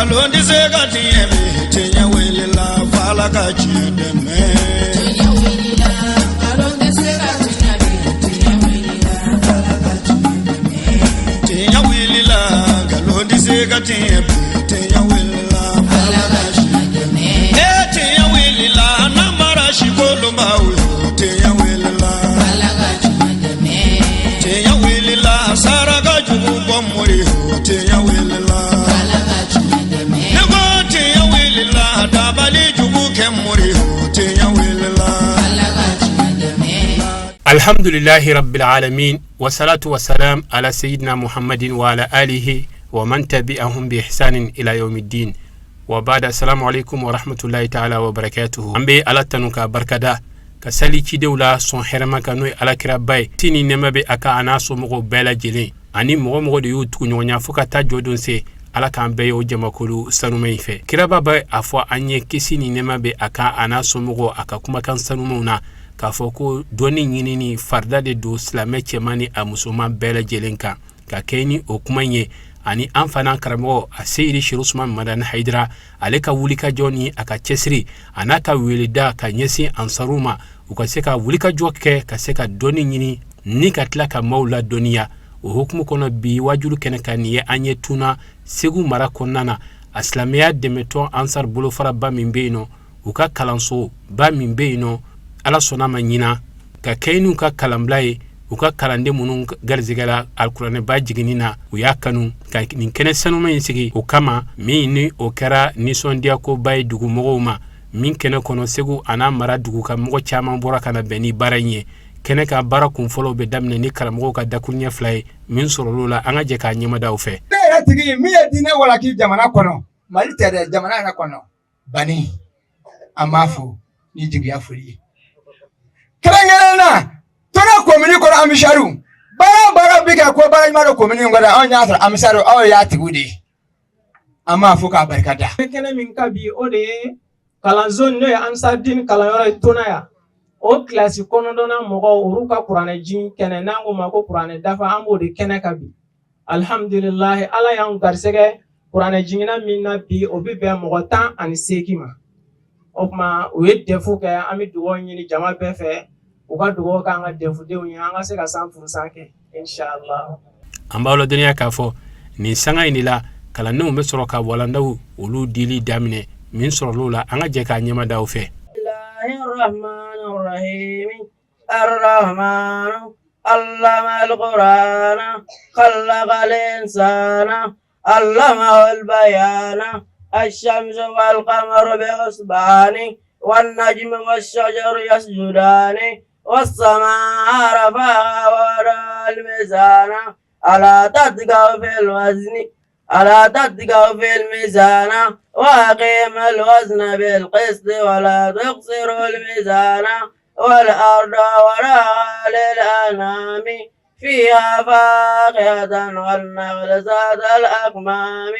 Nkalon tɛ se ka tiɲɛ bi, tiɲɛ wulila f'Ala ka tiɲɛ dɛmɛ. Tiɲɛ wulila, nkalon tɛ se ka tiɲɛ bi, tiɲɛ wulila, Ala ka tiɲɛ dɛmɛ. Tiɲɛ wulila, nkalon tɛ se ka tiɲɛ bi, tiɲɛ wulila Ala ka tiɲɛ dɛmɛ. E tiɲɛ wulila, namara sikolonbaw yo, tiɲɛ wulila. Ala ka tiɲɛ dɛmɛ. Tiɲɛ wulila, saraka jugu bɔ mori yo, tiɲɛ wulila. Ala ka tiɲɛ dɛmɛ. Ne ko tiɲɛ wulila, dabali jugu kɛ mori yo, tiɲɛ wulila. Ala ka tiɲɛ dɛmɛ. Alhamdulillahi rabbil alamin wasalatu wasalam ala sayyidina Muhammadin wa ala alihi wa man tabi'ahum bi ihsanin ila yawmiddin wa ba'da. Assalamu alaikum wa rahmatullahi ta'ala wa barakatuhu. An bɛ Ala tanu ka barikada, ka sali cidenw la sɔn hɛrɛma kan, n'o ye alakiraba ye, kisi ni nɛɛma bɛ a kan, a n'a somɔgɔw bɛɛ lajɛlen, ani mɔgɔ mɔgɔ de y'u tugu ɲɔgɔnya fo ka taa jɔdon se. Ala k'an bɛɛ ye o jamakulu sanuma in fɛ. Kiraba bɛ a fɔ an ye, kisi ni nɛɛma bɛ a kan, a n'a somɔgɔw, a ka kumakan sanumaw na, k'a fɔ ko dɔnni ɲinini farida de don silamɛ cɛman ni a musoman bɛɛ lajɛlen kan. Ka kɛ ni o kuma in ye, ani an fana karamɔgɔ a Seyidi Serifu Usumani Madani Hayidara, ale ka wulikajɔ ni a ka cɛsiri, a n'a ka weleda ka ɲɛsin ansaruw ma, u ka se ka wulikajɔ kɛ ka se ka dɔnni ɲini ni ka tila ka maaw ladɔnniya. O hukumu kɔnɔ, bi wajulu kɛnɛ kan, nin ye an ye Tuna, Segu mara kɔnɔna na, a silamɛya dɛmɛtɔn Ansar bolofaraba min bɛ yen nɔ, u ka kalansoba min bɛ yen nɔ. Ala sɔnna ma ɲina ka kɛ n'u ka kalanbila ye, u ka kalanden minnu garijɛgɛla alikuranɛba jiginni na, u y'a kanu ka nin kɛnɛ sanuma in sigi o kama, min ni o kɛra nisɔndiyakoba ye dugumɔgɔw ma. Min kɛnɛ kɔnɔ, Segu a n'a mara dugu ka mɔgɔ caman bɔra ka na bɛn ni baara in ye. Kɛnɛ ka baara kunfɔlɔw bɛ daminɛ ni karamɔgɔw ka dakuruɲɛ 2 ye. Min sɔrɔl'o la, an ka jɛ k'a ɲɛmadaw fɛ. Ne yɛrɛ tigi min ye diinɛ walaki jamana kɔnɔ, Mali tɛ dɛ, jamana yɛrɛ kɔnɔ, bani an b'a fo ni jigiya foli ye. Kɛrɛnkɛrɛn na, Tɔnɔ komini kɔnɔ, Amisaru, baara o baara bɛ kɛ ko baara ɲuman don komini kɔnɔ, anw y'a sɔrɔ Amisaru, aw y'a tigiw de ye. An b'a fo k'a barika da. Kɛnɛ min ka bi, o de ye kalanso n'o ye Ansaridini kalanyɔrɔ ye Tona yan. O kilasi 9nan mɔgɔw, olu ka kuranɛ jigin kɛnɛ, n'an k'o ma ko kuranɛ dafa, an b'o de kɛnɛ kan bi. Alihamdulilahi, Ala y'an garisɛgɛ kuranɛ jiginna min na bi, o bɛ bɛn mɔgɔ 18 ma. O tuma u ye dɛfu kɛ. An bɛ dugawu ɲini jama bɛɛ fɛ, u ka dugawu k'an ka dɛfudenw ye, an ka se ka san furusan kɛ, inshallah. An b'aw ladɔnniya k'a fɔ nin sanga in de la, kalandenw bɛ sɔrɔ ka walandaw olu dili daminɛ. Min sɔrɔl'o la, an ka jɛ k'a ɲɛmadaw fɛ. الرحمن علم القرآن خلق الإنسان علمه البيان الشمس والقمر بحسبان والنجم والشجر يسجدان والسماء رفعها ووضع الميزان ألا تطغوا في الوزن ألا تطغوا في الميزان وأقيموا الوزن بالقسط ولا تخسروا الميزان والأرض وضعها للأنام فيها فاكهة والنخل ذات الأكمام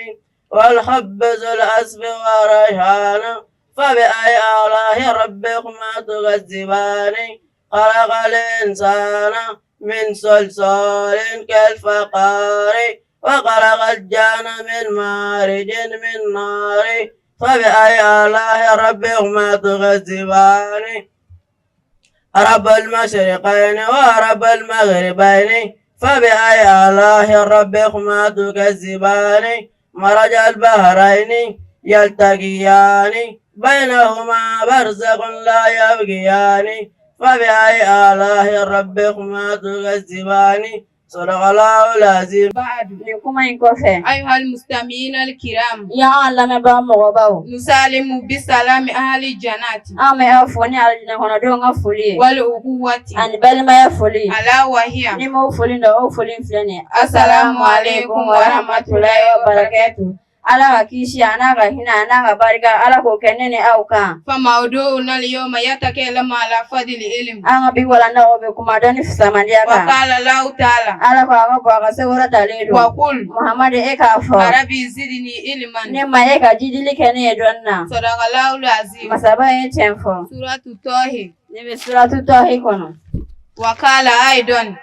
والحب ذو العصف والريحان فبأي آلاء ربكما تكذبان خلق الإنسان من صلصال كالفخار وخلق الجان من مارج من نار فبأي آلاء ربكما تكذبان رب المشرقين ورب المغربين فبأي آلاء ربكما تكذبان مرج البحرين يلتقيان بينهما برزخ لا يبغيان فبأي آلاء ربكما تكذبان صدق الله العظيم. بعد Nin kuma in kɔfɛ, أيها المستمعين الكرام، y'an lamɛnbaga mɔgɔbaw, نسلم بسلام أهل الجنة an bɛ aw fo ni alijinɛ kɔnɔdenw ka foli ye والأخوة ani balimaya foli. ألا وهي Ni m'o foli dɔn, o foli filɛ nin ye: السلام عليكم ورحمة الله وبركاته. Ala ka kisi, a n'a ka hinɛ, a n'a ka barika, Ala k'o kɛ ne ni aw kan. فموضوعنا اليوم يتكلم على فضل العلم. An ka bi walanda, o bɛ kuma dɔnni fisamandiya kan. وقال الله تعالى: Ala ko a ka bɔ a ka se talen don: وقل Muhamadu, e k'a fɔ: رب زدني علما. Ne ma, e ka jidili kɛ ne ye dɔnni na. صدق الله العظيم. Masaba ye tiɲɛ fɔ. سورة طه. Ne bɛ suratu Tɔhi kɔnɔ. وقال أيضا: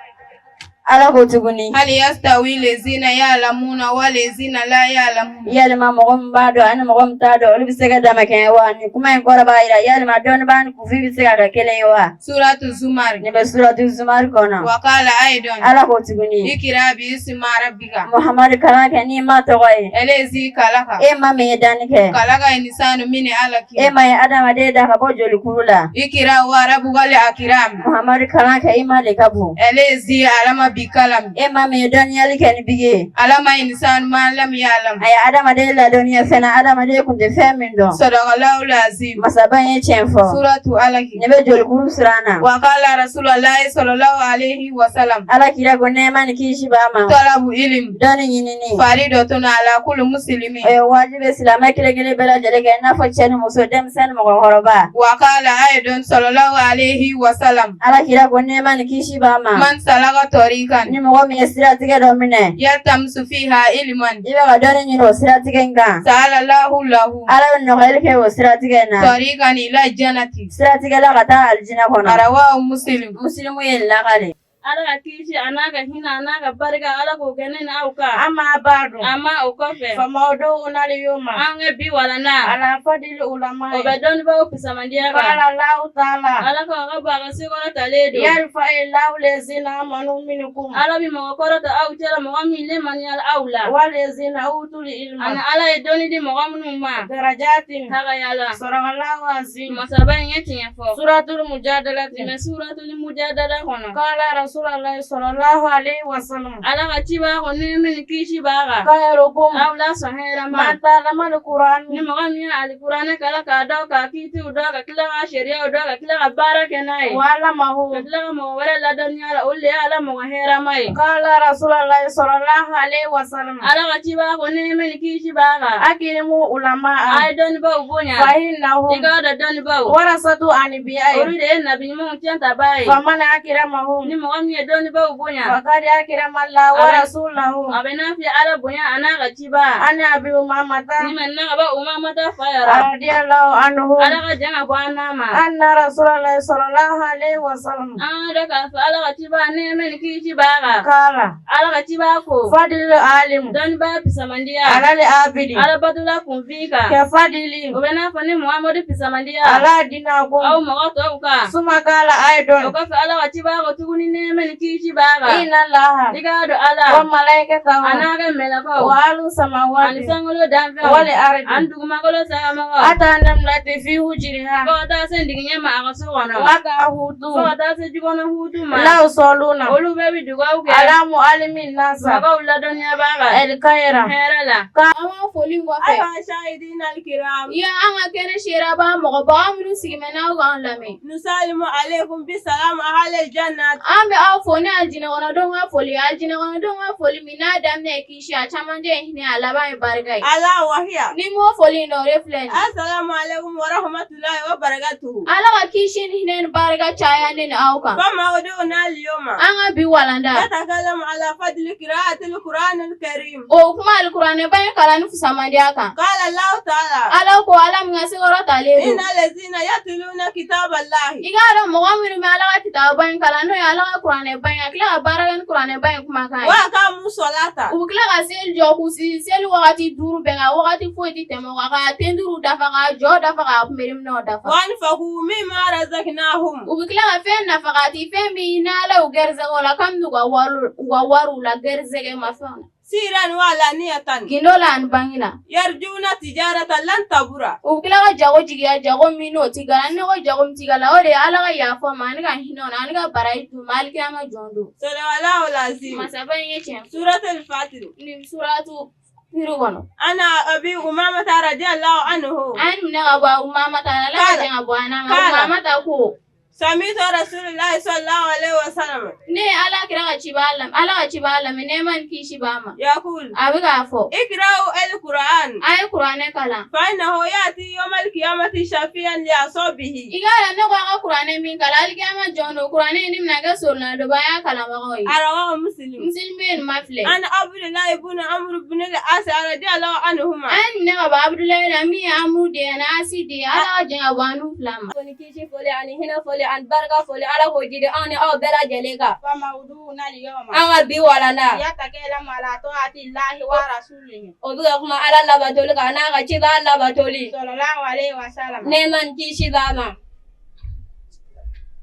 Ala ko tuguni. Hal yastawi lezina ya'lamuna wa lezina la ya'lamun. Yalima mɔgɔ min b'a dɔn ani mɔgɔ min t'a dɔn, olu bɛ se ka damakɛɲɛ wa? Nin kuma in kɔrɔ b'a jira yalima dɔnnibaa ni kunfin bɛ se ka kɛ kelen ye wa? Suratu Zumar. Nin bɛ suratu Zumar kɔnɔ. Wa qala aidan. Ala ko tuguni. Ikra bi ismi rabbika. Muhamadu, kalan kɛ n'i ma tɔgɔ ye. Elezi kalaka. E ma min ye danni kɛ. Kalaka insanu min alaki. E ma ye adamaden da ka bɔ jolikuru la. Ikra wa rabbukal akram. Muhamadu, kalan kɛ, i ma de ka bon. Elezi alama bi kalam. E ma min ye dɔnniyali kɛ ni bigi ye. Alama insanu ma lam ya'lam. A ye adamaden ladɔnniya fɛn na, adamaden kun tɛ fɛn min dɔn. Sadaqallahu alazim. Masaba ye tiɲɛ fɔ. Suratu alaki. Nin bɛ jolikuru siran na. Wa qala rasulullahi sallallahu alaihi wa sallam. Ala kira ko, nɛɛma ni kisi b'a ma. Talabu ilim. Dɔnni ɲinini. Faridatun ala kulli muslimin. O ye wajibi silamɛ kelen kelen bɛɛ lajɛlen kɛ, i n'a fɔ cɛ ni muso, denmisɛn ni mɔgɔkɔrɔba. Wa qala aidan sallallahu alaihi wa sallam. Ala kira ko, nɛɛma ni kisi b'a ma. Man salaka tariqan. Ni mɔgɔ min ye siratigɛ dɔ minɛ. Yaltamisu fiha ilman. I bɛ ka dɔnni ɲini o siratigɛ in kan. Sahalallahu lahu. Ala bɛ nɔgɔyali kɛ o siratigɛ in na. Tariqan ila jannati. Siratigɛ la ka taa alijinɛ kɔnɔ. Rawahu Muslim. Muslimu ye nin lakale. Ala ka kisi a n'a ka hinɛ a n'a ka barika, Ala k'o kɛ ne ni aw kan. Amma ba'du. Amma o kɔfɛ. Famawdu'una al-yawma. An ka bi walanda. Ala fadli ulama. O bɛ dɔnnibaaw fisamandiya kan. Qala Allahu ta'ala. Ala ko a ka bon, a ka sekɔrɔ talen don. Yarfa'illahu allazina amanu minkum. Ala bi mɔgɔ kɔrɔta aw cɛla, mɔgɔ min lemaniyala aw la. Wallazina utul ilma. Ani Ala ye dɔnni di mɔgɔ minnu ma. Darajatin. Hakaya la. Sadaqallahu azim. Masaba in ye tiɲɛ fɔ. Suratul mujadala. Nin bɛ suratul mujadala kɔnɔ. Qala Rasulullah sallallahu alaihi wasallam. Ala ka ciba ko, nɛɛma ni kisi b'a kan. Khairukum. Aw la sɔn hɛrɛ ma. Man ta'allama al-Qur'an. Ni mɔgɔ min ye alikuranɛ kalan k'a dɔn, k'a kiitiw dɔn, ka tila k'a sariyaw dɔn, ka tila ka baara kɛ n'a ye. Wa 'allamahu. Ka tila ka mɔgɔ wɛrɛ ladɔnniya la, olu de ye Ala mɔgɔ hɛrɛma ye. Qala Rasulullah sallallahu alaihi wasallam. Ala ka ciba ko, nɛɛma ni kisi b'a kan. Akrimu ulama. A ye dɔnnibaaw bonya. Fa innahum. I k'a dɔn dɔnnibaaw. Warasatu anbiya'i. Olu de ye nabi ɲumanw tiɲɛtabaa ye. Faman akramahum. Ni mɔgɔ min ye dɔnnibaaw bonya. Faqad akrama Allah wa rasulahu. A bɛ n'a fɔ Ala bonya a n'a ka ciba. An Abi Umamata. Ni mɛ n'a ka bɔ Umamata fa yɛrɛ. Radiyallahu anhu. Ala ka jɛn ka bɔ an n'a ma. Anna Rasulullah sallallahu alaihi wasallam. An ka dɔn k'a fɔ Ala ka ciba, nɛɛma ni kisi b'a kan. Qala. Ala ka ciba ko. Fadlu alim. Dɔnnibaa fisamandiya. Alal abidi. Ala batola kunfin kan. Ka fadili. O bɛ n'a fɔ ni Muhamadu fisamandiya. Ala dinakum. Aw mɔgɔ tɔw kan. Suma qala aidan. O kɔfɛ, Ala ka ciba ko tuguni, nɛɛma ni kisi b'a kan. Inna Allaha. I k'a dɔn Ala. Wa malaikatahu. A n'a ka mɛlɛkɛw. Wa ahlu samawati. Ani sankolo danfɛnw. Wal ardi. Ani dugumakolo sagamɔgɔw. Hatta namlati fi hujriha. Fo ka taa se ndigiɲɛ ma a ka so kɔnɔ. Wa ka hutu. Fo ka taa se jukɔnɔ hutu ma. La yusalluna. Olu bɛɛ bɛ dugawu kɛ. Ala muallimin nasa. Mɔgɔw ladɔnniya b'a kan. El khaira. Hɛrɛ la. An b'aw foli kɔfɛ. Ayiwa shahidina alkiram. Ya an ka kɛnɛ seeraba mɔgɔbaga minnu sigimɛ n'aw k'an lamɛn. Nusalimu alaikum bi salam ahlil jannat. An bɛ aw fo ni alijinɛ kɔnɔdenw ka foli, alijinɛ kɔnɔdenw ka foli min n'a daminɛ ye kisi, a camancɛ ye hinɛ, a laban ye barika ye. Ala wahiya. Ni m'o foli in dɔn, o de filɛ nin ye. Assalamu alaikum wa rahmatullahi wa barakatuhu. Ala ka kisi ni hinɛ ni barika caya ne ni aw kan. Fa mawdu'una al-yawma. An ka bi walanda. Natakallamu ala fadli qira'atil Qur'anil Karim. O kuma alikuranɛba in kalanni fisamandiya kan. Qala Allahu ta'ala. Ala ko, Ala min ka sekɔrɔ talen don. Inna allazina yatluna kitaballahi. I k'a dɔn mɔgɔ minnu bɛ Ala ka kitabuba in kalan, n'o ye Ala ka kuranɛba in, ka tila ka baara kɛ ni kuranɛba in kumakan ye. Wa aqamu salata. U bɛ tila ka seli jɔ k'u sigi seli wagati 5 bɛɛ kan, wagati foyi tɛ tɛmɛ o kan, ka ten duuru dafa, ka jɔ dafa, ka kunbiriminɛw dafa. Wa anfaqu mimma razaqnahum. U bɛ tila ka fɛn nafakati, fɛn min n'Ala y'u gɛrɛsɛgɛ o la, kabini u ka wariw la gɛrɛsɛgɛ ma fɛnw na. Siran wa alaniyatan. Gindo la ani bange la. Yarjuna tijaratan lan tabura. U bɛ tila ka jago jigiya, jago min n'o ti gala. Ni ne ko jago min ti gala, o de ye Ala ka yafa ma ani ka hinɛ u na ani ka baraji d'u ma alikiyama jɔn don. Sadaqallahu alazim. Masaba in ye tiɲɛ. Suratul Fatir. Nin suratu Firi kɔnɔ. Ana Abi Umamata radiyallahu anhu. An minɛ ka bɔ Umamata la, Ala ka jɛn ka bɔ an n'a ma. Umamata ko. Sami'tu Rasulullahi sallallahu alaihi wasallam. Ne ye Ala kira ka ciba lamɛn, Ala ka ciba lamɛn, nɛɛma ni kisi b'a ma. Yaqul. A bɛ k'a fɔ. Ikra'u al-Qur'an. A ye kuranɛ kalan. Fa innahu ya'ti yawmal qiyamati shafi'an li ashabihi. I k'a dɔn ne ko a ka kuranɛ min kalan, alikiyama jɔn don, kuranɛ in bɛna kɛ soronadonba ye a kalanbagaw ye. Rawahu Muslim. Muslim bɛ nin ma filɛ. An Abdullahi ibn Amr ibn al-As radiyallahu anhuma. An minɛ ka bɔ Abudulayi la, min ye Amuru den ye ani Asi den ye, Ala ka jɛn ka bɔ an n'u fila ma. Ni kisi foli ani hinɛ foli. foli ani barika foli Ala k'o jidi anw ni aw bɛɛ lajɛlen kan. فموضوعنا اليوم An ka bi walanda يتكلم على طاعة الله ورسوله o bɛ ka kuma Ala labatoli kan n'a ka ciba labatoli. صلى الله عليه وسلم Nɛɛma ni kisi b'a ma.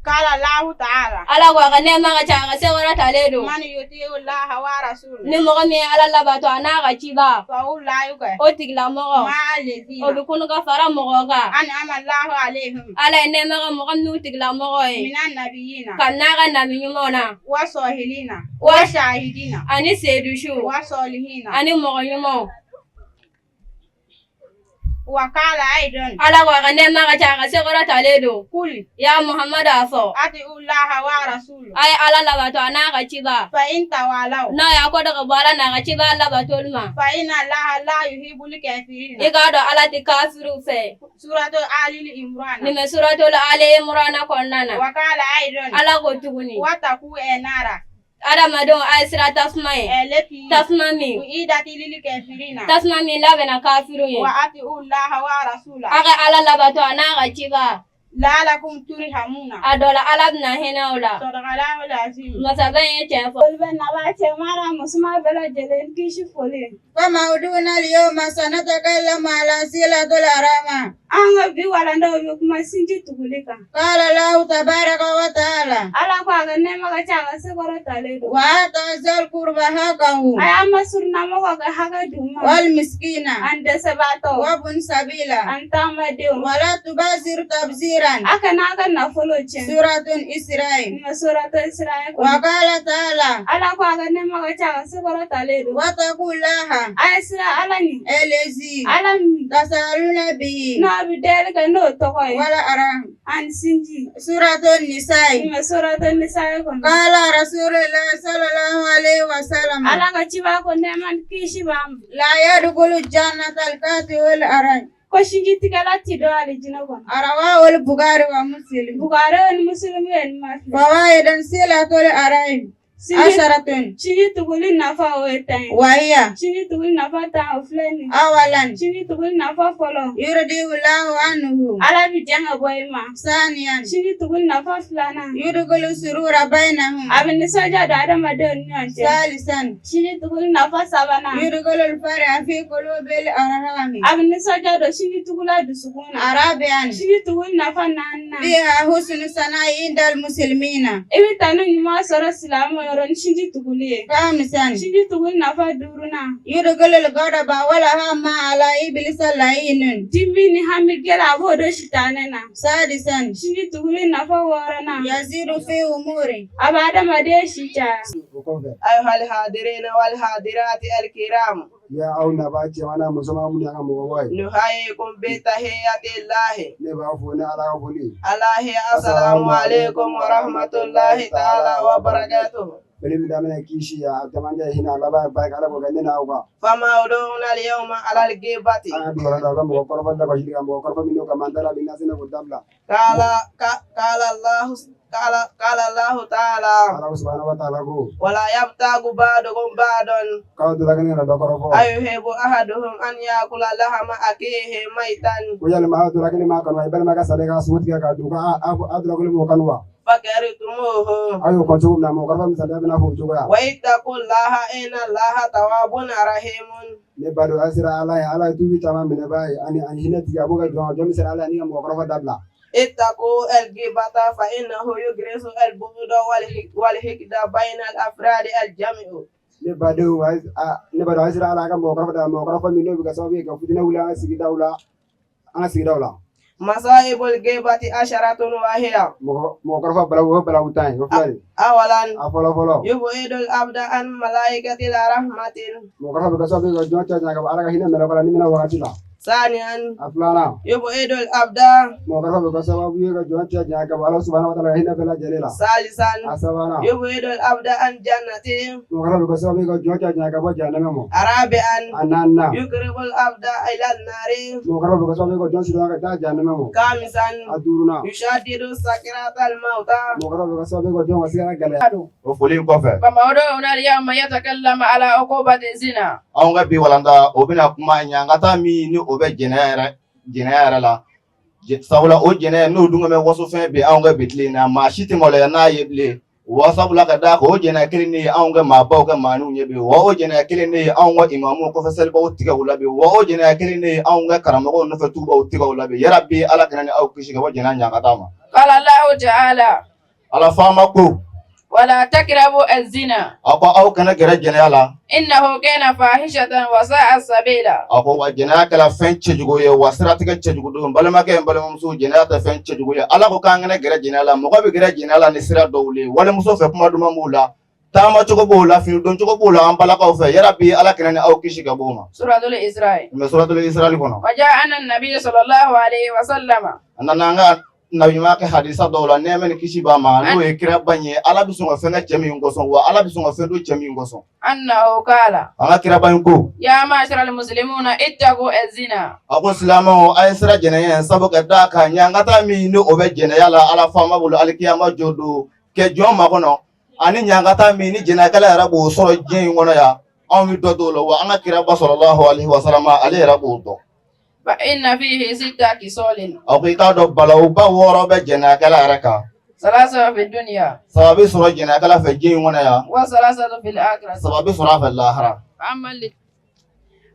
قال الله تعالى Ala ko a ka nɛɛma ka ca a ka sekɔrɔ talen don. من يطيع الله ورسوله Ni mɔgɔ min ye Ala labato a n'a ka ciba فأولئك o tigilamɔgɔ مع الذين o bɛ kunu ka fara mɔgɔ kan. أنعم الله عليهم Ala ye nɛɛma ka mɔgɔ minnu tigilamɔgɔ ye من النبيين kabini a ka nabi ɲumanw na والصالحين والشاهدين ani sedusiw والصالحين ani mɔgɔ ɲumanw. وقال أيضا Ala ko a ka nɛɛma ka ca a ka sekɔrɔ talen don. قل Ya Muhamadu a fɔ أطيعوا الله ورسوله a ye Ala labato a n'a ka ciba فإن تولوا n'a y'a kɔ dɔ ka bɔ Ala n'a ka ciba labatoli ma فإن الله لا يحب الكافرين i k'a dɔn Ala tɛ kafiriw fɛ. سورة آل عمران Nin bɛ suratul Ali Imran kɔnɔna na. وقال أيضا Ala ko tuguni واتقوا النار adamadenw a ye siran tasuma ye التي tasuma min أعدت للكافرين tasuma min labɛnna kafiriw ye. وأطيعوا الله ورسوله A ka Ala labato a n'a ka ciba لعلكم ترحمون a dɔ la Ala bɛna hinɛ aw la. صدق الله العظيم Masaba in ye tiɲɛ fɔ. Foli bɛ naba cɛman n'a musoman bɛɛ lajɛlen kisi foli ye. فموضوعنا اليوم سنتكلم على صلة الأرحام An ka bi walandaw bɛ kuma sinji tuguli kan. قال الله تبارك وتعالى Ala ko a ka nɛɛma ka ca a ka sekɔrɔ talen don. وآتى ذا القربى حقه A y'an masurunamɔgɔw ka hakɛ d'u ma. والمسكين An dɛsɛbaatɔw. وابن سبيل An taamadenw. ولا تبذر تبذيرا A kana a ka nafolo tiɲɛ. سورة إسرائيل Nin bɛ suratu Israɛl kɔnɔ. وقال تعالى Ala ko a ka nɛɛma ka ca a ka sekɔrɔ talen don. واتقوا الله A ye siran Ala ɲɛ. الذي Ala min تسألون به n'a bɛ deli kɛ n'o tɔgɔ ye. والأرحام Ani sinji. سورة النساء Nin bɛ suratu Nisa'i kɔnɔ. قال رسول الله صلى الله عليه وسلم Ala ka ciba ko nɛɛma ni kisi b'a ma. لا يدخل الجنة القاتل الأرحام Ko sinji tigɛla ti don alijinɛ kɔnɔ. رواه البخاري ومسلم Bukari ni Musilimu ye nin ma filɛ. فوائد صلة الأرحام Sinji عشرة sinji tuguli nafa o ye 10 ye. وهي Sinji tuguli nafa 10 o filɛ nin ye. أولا Sinji tuguli nafa fɔlɔ. يرضي الله عنه Ala bi jɛn ka bɔ i ma. ثانيا Sinji tuguli nafa filanan. يدخل السرور بينهم A bɛ nisɔndiya don adamadenw ni ɲɔgɔn cɛ. ثالثا Sinji tuguli nafa sabanan. يدخل الفرح في قلوب الأرحام A bɛ nisɔndiya don sinji tugula dusukun na. رابعا Sinji tuguli nafa naaninan. فيها حسن ثناء عند المسلمين I bɛ tanu ɲuman sɔrɔ silamɛw yɔrɔ ni sinji tuguli ye. خامسا Sinji tuguli nafa duurunan. يدخل الغضب والهم على إبليس اللعين Dimi ni hami gɛlɛn a b'o don sitanɛ na. سادسا Sinji tuguli nafa wɔɔrɔnan. يزيد في أموره A bɛ adamaden si caya. O kɔfɛ أيها الحاضرين والحاضرات الكرام ya aw naba cɛman n'a musoman minnu y'an ka mɔgɔbaw ye نحييكم بتحية الله ne b'a fɔ ne Ala ka foli الله السلام عليكم ورحمة الله تعالى وبركاته foli min daminɛ kisi a camancɛ hinɛ a laban ye barika Ala k'o kɛ ne n'aw kan فموضوعنا اليوم على الغيبة an ka bi walanda o ka mɔgɔ kɔrɔfɔ labasili kan mɔgɔ kɔrɔfɔ minnu ka mandala bi nase k'o dabila قال قال الله قال قال الله تعالى Ala subahana wa taala ko ولا يبتغ بعضكم بعضا k'aw dɔ la kelen kana dɔ kɔrɔfɔ أيحب أحدهم أن يأكل لحم أخيه ميتا ko yalima aw dɔ la kelen m'a kanu wa i balima ka salen k'a sogo tigɛ k'a dun ko aw dɔ la kelen m'o kanu wa فكرهتموه aw y'o kɔn cogo min na mɔgɔ kɔrɔfɔ misaliya bɛna fɔ o cogoya واتقوا الله إن الله تواب رحيم ne ba don a sera Ala ye Ala ye tubi caman minɛ ba ye ani hinɛ tigi a b'o kɛ jɔn min sera Ala ye ni ka mɔgɔ kɔrɔfɔ dabila اتقوا الغيبة فإنه يغرس البغض والحقد بين الأفراد الجميع ne badenw ne ba don a sera Ala ye a ka mɔgɔ kɔrɔfɔ dabila mɔgɔ kɔrɔfɔ min n'o bɛ kɛ sababu ye ka fitinɛ wuli an ka sigidaw la an ka sigidaw la مصائب الغيبة عشرة وهي mɔgɔ kɔrɔfɔ balawu o balawu tan ye o filɛ nin أولا a fɔlɔ fɔlɔ يبعد العبد عن ملائكة الرحمة mɔgɔ kɔrɔfɔ bɛ kɛ sababu ye ka jɔn cɛ janya ka bɔ Ala ka hinɛ mɛlɛkɛ la ni minɛ wagati la ثانيا a filanan يبعد العبد mɔgɔ kɔrɔfɔ bɛ kɛ sababu ye ka jɔn cɛ janya ka bɔ Ala subahana wa taala ka hinɛ bɛɛ lajɛlen la ثالثا a sabanan يبعد العبد عن جنة mɔgɔ kɔrɔfɔ bɛ kɛ sababu ye ka jɔn cɛ janya ka bɔ jahanama ma رابعا a naaninan يقرب العبد إلى النار mɔgɔ kɔrɔfɔ bɛ kɛ sababu ye ka jɔn surunya ka taa jahanama ma خامسا a duurunan يشدد سكرات الموت mɔgɔ kɔrɔfɔ bɛ kɛ sababu ye ka jɔn ka sigara gɛlɛya O foli in kɔfɛ فموضوعنا اليوم يتكلم على عقوبة الزنا anw ka bi walanda o bɛna kuma ɲangata min ni o bɛ jɛnɛya yɛrɛ la. Sabula o jɛnɛya n'o dun bɛ wasofɛn bi anw ka bi tile in na, maa si tɛ maloya n'a ye bilen. Wa sabula ka d'a kan, o jɛnɛya kelen de ye anw ka maabaw ka maaniw ye bi, wa o jɛnɛya kelen de ye anw ka imamuw kɔfɛ selibaw tigɛ u la bi, wa o jɛnɛya kelen de ye anw ka karamɔgɔw nɔfɛ tugubaw tigɛ u la bi. Yarabi, Ala kana ni aw kisi ka bɔ jɛnɛya ɲangata ma. Qala Allahu ta'ala. Ala faama ko: Wala takrabu az-zina. A ko aw kana gɛrɛ jɛnɛya la. Innahu kana fahishatan wa sa'a sabila. A ko wa jɛnɛya kɛra fɛn cɛjugu ye, wa siratigɛ cɛjugu don. Balimakɛ, n balimamuso, jɛnɛya tɛ fɛn cɛjugu ye. Ala ko k'an kana gɛrɛ jɛnɛya la. Mɔgɔ bɛ gɛrɛ jɛnɛya la ni sira dɔw le ye. Walimuso fɛ, kuma duman b'o la, taamacogo b'o la, fini doncogo b'o la. An balakaw fɛ, yarabi, Ala kana ni aw kisi ka b'o ma. Suratul Isra. N bɛ suratul Isra'i kɔnɔ. Wa ja'a anna an-nabiy sallallahu alayhi wa sallama. A nana an ka nabiɲuman kɛ hadisa dɔw la, nɛɛmɛ ni kisi b'a ma, n'o ye kiraba ye, Ala bɛ sɔn ka fɛn kɛ cɛ min kosɔn, wa Ala bɛ sɔn ka fɛn don cɛ min kosɔn. Annahu qala. An ka kiraba in ko: Ya ma'shara al-muslimuna ittaqu az-zina. A ko silamɛw, a ye siran jɛnɛya, sabu ka d'a kan ɲangata min ni o bɛ jɛnɛya la Ala faama bolo alikiyama jɔ don kɛ jɔn makɔnɔ, ani ɲangata min ni jɛnɛyakɛla yɛrɛ b'o sɔrɔ diɲɛ in kɔnɔ yan, anw bɛ dɔ t'o la, wa an ka kiraba sallallahu alaihi wasallam, ale yɛrɛ b'o dɔn. Fa inna fihi sitta kisolin. A ko i k'a dɔn, balawuba wɔɔrɔ bɛ jɛnɛyakɛla yɛrɛ kan. Salasa fi dunya. Saba bɛ sɔrɔ jɛnɛyakɛla fɛ diɲɛ in kɔnɔ yan. Wa salasa fil akhirah. Saba bɛ sɔrɔ a fɛ lahara.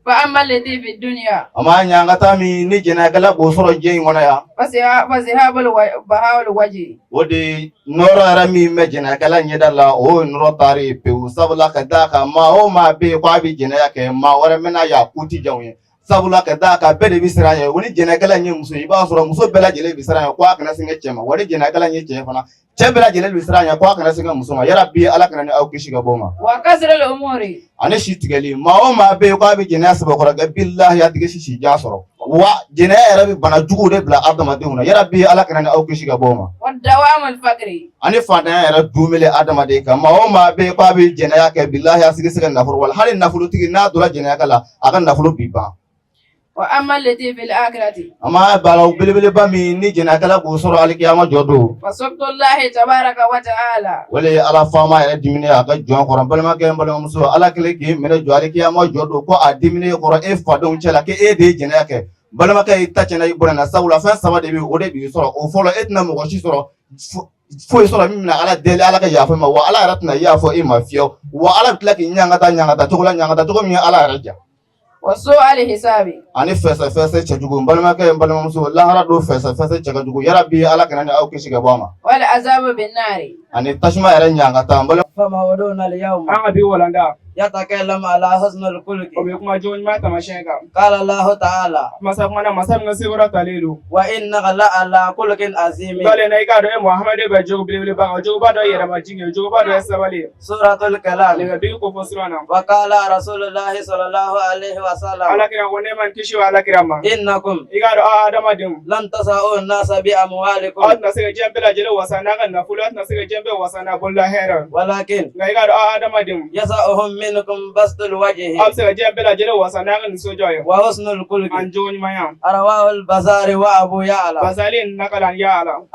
Fa amma allati fi dunya. A ma ɲangata min ni jɛnɛyakɛla b'o sɔrɔ diɲɛ in kɔnɔ yan. Fa zihabul baha'ul wajhi. O de nɔrɔ yɛrɛ min bɛ jɛnɛyakɛla ɲɛda la, o ye nɔrɔ taari ye pewu. Sabula ka d'a kan, maa o maa bɛ yen ko a bɛ jɛnɛya kɛ, maa wɛrɛ bɛna y'a ko ti diya ye. Sabula ka d'a kan, bɛɛ de bɛ siran ye. O ni jɛnɛkɛla ye muso ye, i b'a sɔrɔ muso bɛɛ lajɛlen bɛ siran ye ko a kana sin cɛ ma. Wa ni jɛnɛkɛla ye cɛ fana, cɛ bɛɛ lajɛlen bɛ siran ye ko a kana sin muso ma. Yarabi, Ala kana ni aw kisi ka bɔ o ma. Wa kasril umuri. Ani si tigɛli. Maa o maa bɛ yen k'a bɛ jɛnɛya sɛbɛkɔrɔ kɛ, bilahi, a tigi si jan sɔrɔ. Wa jɛnɛya yɛrɛ bɛ bana juguw de bila adamadenw na. Yarabi, Ala kana ni aw kisi ka bɔ o ma. Wa dawamul fakri. Ani fantanya yɛrɛ dumele adamaden kan. Maa o maa bɛ yen k'a bɛ jɛnɛya kɛ, bilahi, a sigi se ka nafolo wala hali nafolotigi n'a donna jɛnɛya la, a ka nafolo bi ban. Wa amma allati fil akhirati. A ma balawu belebeleba min ni jɛnɛyakɛla b'o sɔrɔ alikiyama jɔ don. Fa sukhtullahi tabaraka wa ta'ala. O de ye Ala faama yɛrɛ diminen a ka jɔn kɔrɔ. N balimakɛ, n balimamuso, Ala kɛlen k'i minɛ jɔ alikiyama jɔ don ko a diminen kɔrɔ e fadenw cɛ la, k'e de ye jɛnɛya kɛ. Balimakɛ, i ta tiɲɛna, i bɔnɛna. Sabula fɛn saba de bɛ yen, o de b'i sɔrɔ. O fɔlɔ, e tɛna mɔgɔ si sɔrɔ, foyi sɔrɔ min bɛna Ala deli Ala ka yafa ma, wa Ala yɛrɛ tɛna yafa e ma fiyewu, wa Ala bɛ tila k'i ɲangata ɲangata cogo la, ɲangata cogo min ye Ala yɛrɛ ja. Wa su'al hisabi. Ani fɛsɛfɛsɛ cɛjugu. N balimakɛ, n balimamuso, lahara don fɛsɛfɛsɛ cɛ ka jugu. Yarabi, Ala kana ni aw kisi ka bɔ a ma. Wal azabu bin nari. Ani tasuma yɛrɛ ɲangata, n balima. فموضوعنا اليوم An ka bi walanda يتكلم على حسن الخلق. O bɛ kuma jogo ɲuman taamasiyɛn kan. قال الله تعالى Masa kumana, masa min ka sekɔrɔ talen don. وإنك لعلى خلق عظيم. Dɔlen na, i k'a dɔn e Muhamadu bɛ jogo belebeleba kan. Jogoba dɔ ye yɛrɛmajigin ye, jogoba dɔ ye sabali ye. سورة الكلام. Nin bɛ bi ko fɔ siran na. وقال رسول الله صلى الله عليه وسلم Ala kira ko, nɛɛma ni kisi bɛ ala kira ma. إنكم I k'a dɔn aw adamadenw, لن تسعوا الناس بأموالكم. Aw tɛna se ka diɲɛ bɛɛ lajɛlen wasa n'a ka nafolo, aw tɛna se ka diɲɛ bɛɛ wasa n'a bolola hɛrɛ. ولكن Nka i k'a dɔn aw adamadenw, يسعهم منكم بسط الوجه aw bɛ se ka diɲɛ bɛɛ lajɛlen wasa n'a ka nisɔndiya ye وحسن الخلق. Ani jogo ɲumanya. رواه البزار وأبو يعلى. Basali nakala yaala.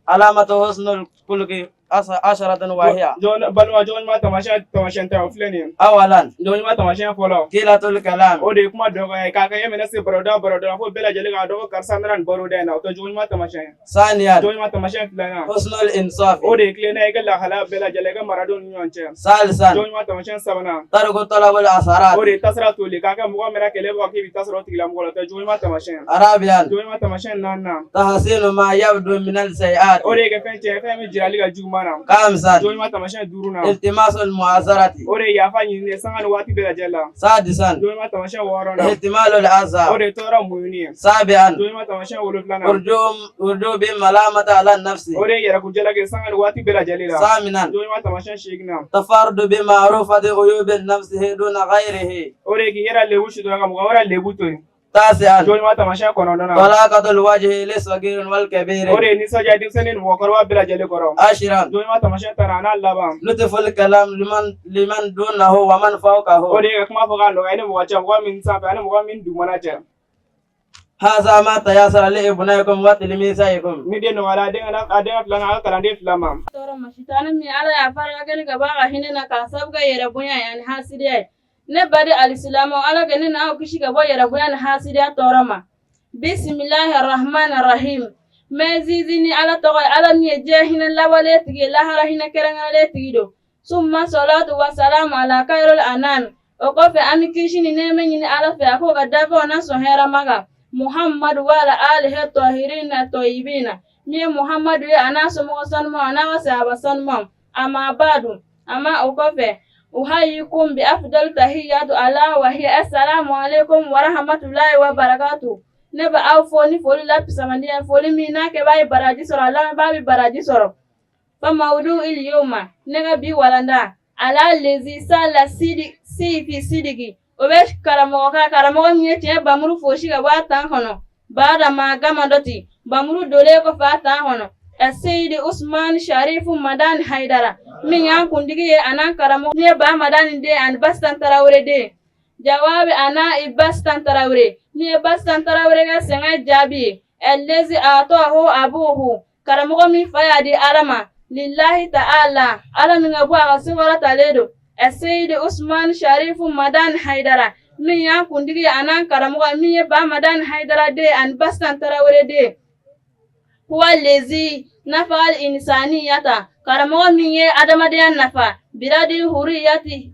علامة حسن الخلق 10 وهي Balima, jogo ɲuman taamasiyɛn ta, o filɛ nin ye. أولا Jogo ɲuman taamasiyɛn fɔlɔ, قلة الكلام. O de ye kuma dɔgɔya ye, k'a kɛ e minɛ se baroda baroda la fo bɛɛ lajɛlen k'a dɔn ko karisa nana nin baroda in na, o tɛ jogo ɲuman taamasiyɛn ye. ثانيا Jogo ɲuman taamasiyɛn filanan, حسن الإنصاف. O de ye tilennenya ye i ka lahalaya bɛɛ lajɛlen, i ka maradenw ni ɲɔgɔn cɛ. ثالثا Jogo ɲuman taamasiyɛn sabanan, ترك طلب العثرات. O de ye tasira toli, k'a kɛ mɔgɔ mɛnna kɛlɛ bɔ k'i bɛ tasira o tigilamɔgɔ la, o tɛ jogo ɲuman taamasiyɛn ye. رابعا Jogo ɲuman taamasiyɛn naaninan, تحسين ما يبدو من السيئات. O de ye kɛ fɛn cɛ fɛn min jirali ka juguman na. خامسا Jogo ɲuman taamasiyɛn duurunan, التماس المعذرة. O de ye yafa ɲini ye sanga ni waati bɛɛ lajɛlen la. سادسا Jogo ɲuman taamasiyɛn wɔɔrɔnan, احتمال الأذى. O de ye tɔɔrɔ muɲuni ye. سابعا Jogo ɲuman taamasiyɛn wolonfilanan, وجوب الملامة على النفس. O de ye yɛrɛkun jalaki sanga ni waati bɛɛ lajɛlen la. ثامنا Jogo ɲuman taamasiyɛn seeginnan, تفرد بمعرفة عيوب النفس دون غيره. O de ye k'i yɛrɛ lebu sutura ka mɔgɔ wɛrɛ lebu to yen. تاسعا Jogo ɲuman taamasiyɛn kɔnɔntɔnnan, طلاقة الوجه للصغير والكبير. O de ye nisɔndiya denmisɛnnin ni mɔgɔkɔrɔba bɛɛ lajɛlen kɔrɔ. عاشرا Jogo ɲuman taamasiyɛn tannan n'a laban, لطف الكلام لمن دونه ومن فوقه. O de ye ka kuma fɔ k'a nɔgɔya i ni mɔgɔ cɛ, mɔgɔ min sanfɛ ani mɔgɔ min dugumana cɛ. هذا ما تيسر لابنائكم وتلميذيكم. Ni den nɔgɔyara, a den ka filanan, a ka kalanden fila ma. Tɔɔrɔ ma sitani min Ala y'a fara kɛ ka bɔ a ka hinɛ na k'a sababu kɛ yɛrɛ bonya ye ani hasidiya ye. Ne baden alisilamɛw, Ala ka ne n'aw kisi ka bɔ yɛrɛ bonya ni hasidiya tɔɔrɔ ma. Bisimilahi rahman rahim. N bɛ sinsin ni Ala tɔgɔ ye, Ala min ye diɲɛ hinɛ lawale tigi ye, lahara hinɛ kɛrɛnkɛrɛnlen tigi don. Summa salatu wa salamu ala khairul anam. O kɔfɛ, an bɛ kisi ni nɛɛmɛ ɲini Ala fɛ, a k'o ka danfɛnw na sɔn hɛrɛma kan, Muhammadu wa ala alihi tɔhirina tɔyibina, min ye Muhammadu ye, a n'a somɔgɔ sanumaw, a n'a ka sahaba sanumaw. Amma badu, amma o kɔfɛ, uhayikum bi afdal tahiyatu ala wa hiya assalamu alaikum wa rahmatullahi wa barakatuh. Ne bɛ aw fo ni foli la fisamandiya, foli min n'a kɛbaa ye baraji sɔrɔ, a lamɛnbaa bɛ baraji sɔrɔ. Fa mawdu il yawma, ne ka bi walanda, ala lezi sala sidi sifi sidiki, o bɛ karamɔgɔ kan, karamɔgɔ min ye tiɲɛ bamuru fosi ka bɔ a tan kɔnɔ, baada ma gama dɔti, bamuru dolen kɔfɛ a tan kɔnɔ, Seyidi Usman Sharifu Madani Haidara, min y'an kuntigi ye, a n'an karamɔgɔ, min ye Ba Madani den ani Basitan Tarawele den. Jawabi ana i Basitan Tarawele, min ye Basitan Tarawele ka sɛgɛn jaabi ye. Ɛlezi atɔhu abuhu, karamɔgɔ min fa y'a di Ala ma, lillahi ta'ala, Ala min ka bɔ a ka sekɔrɔtalen don. Seyidi Usman Sharifu Madani Haidara, min y'an kuntigi ye, a n'an karamɔgɔ, min ye Ba Madani Haidara den ani Basitan Tarawele den. Huwa lezi nafal insaniyata, karamɔgɔ min ye adamadenya nafa, biradil huriyati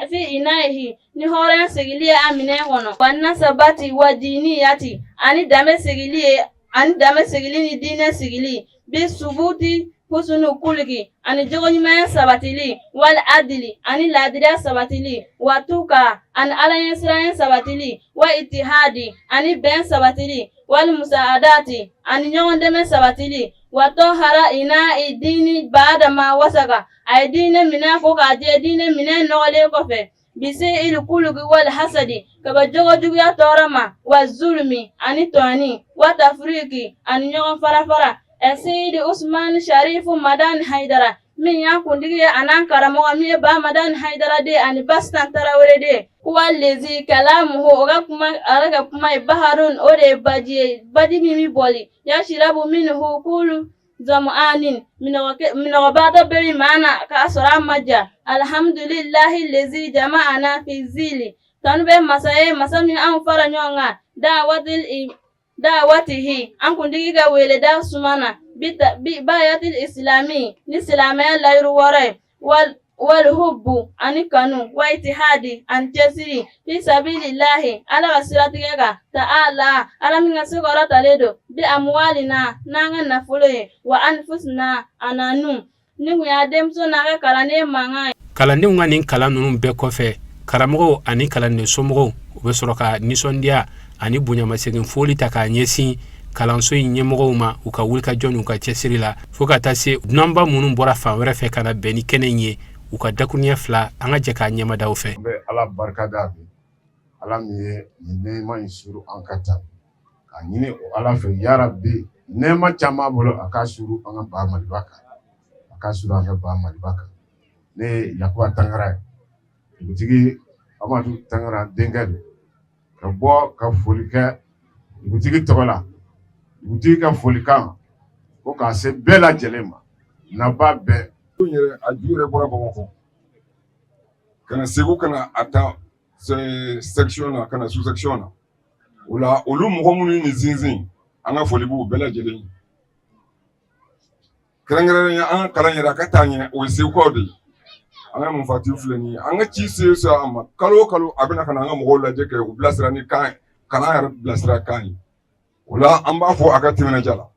fi inayihi, ni hɔrɔnya segili ye a minɛn kɔnɔ, wa nasabati wa diniyati, ani danbe segili ye, ani danbe segili ni diinɛ sigili, bi subuti husunu kuliki, ani jogoɲumanya sabatili, wal adili, ani laadiriya sabatili, wa tuka, ani ala ɲɛsiranya sabatili, wa itihadi, ani bɛn sabatili, wal musaadati, ani ɲɔgɔn dɛmɛ sabatili, wa tɔhara ina i dini baada ma wasaka, a ye diinɛ minɛn ko k'a jɛ diinɛ minɛn nɔgɔlen kɔfɛ, bisi il kuluki wal hasadi, ka bɔ jogo juguya tɔɔrɔ ma, wa zulumi, ani tɔɲɔni, wa tafuriki, ani ɲɔgɔn farafara. Seyidi Usman Sharifu Madani Haidara, min y'an kuntigi ye, a n'an karamɔgɔ, min ye Ba Madani Haidara den ani Basitan Tarawele den. Huwa lezi kalamuhu, o ka kuma, ala ka kuma ye, baharun, o de ye baji ye, baji min bɛ bɔli, yashirabu minhu kulu zamu'anin, minɔgɔbaatɔ bɛɛ bɛ maa na k'a sɔrɔ a ma ja. Alhamdulillahi lezi jama'ana fi zili, tanu bɛ masa ye, masa min anw fara ɲɔgɔn kan, da'watil da'watihi, an kuntigi ka weleda suma na, bi bayatil islami, ni silamɛya layiru wɔɔrɔ ye, wal walhubbu, ani kanu, wa itihadi, ani cɛsiri, fi sabilillahi, ala ka siratigɛ kan, ta'ala, ala min ka sekɔrɔtalen don, bi amuwalina, n'an ka nafolo ye, wa anfusina, ananu. Nin kun y'a denmuso n'a ka kalanden mankan ye. Kalandenw ka nin kalan ninnu bɛɛ kɔfɛ, karamɔgɔw ani kalanden somɔgɔw, u bɛ sɔrɔ ka nisɔndiya ani bonyamasegin foli ta k'a ɲɛsin kalanso in ɲɛmɔgɔw ma, u ka wulikajɔ n'u ka cɛsiri la, fo ka taa se dunanba minnu bɔra fan wɛrɛ fɛ ka na bɛn ni kɛnɛ in ye. U ka dakuruɲɛ fila, an ka jɛ k'a ɲɛmadaw fɛ. An bɛ Ala barika da bi, Ala min ye nin nɛɛma in suuru an kan tan, k'a ɲini o Ala fɛ, yarabi, nɛɛma caman bolo, a k'a suuru an ka Ba Maliba kan, a k'a suuru an ka Ba Maliba kan. Ne ye Yakuba Tangara ye, dugutigi Amadu Tangara denkɛ don. Ka bɔ ka foli kɛ dugutigi tɔgɔ la, dugutigi ka folikan ko k'a se bɛɛ lajɛlen ma, naba bɛɛ. Yɛrɛ a ju yɛrɛ bɔra Bamakɔ ka na Segu, ka na a ta section na, ka na sous section na. O la, olu mɔgɔ minnu ye nin sinsin, an ka foli b'u bɛɛ lajɛlen ye. Kɛrɛnkɛrɛnnenya, an ka kalan yɛrɛ a ka taa ɲɛ, o ye Segukaw de ye. An ka mufati filɛ nin ye, an ka ci se se a ma kalo o kalo, a bɛna ka na an ka mɔgɔw lajɛ kɛ u bilasira ni kan kalan yɛrɛ bilasira kan ye. O la, an b'a fɔ a ka timinanja la.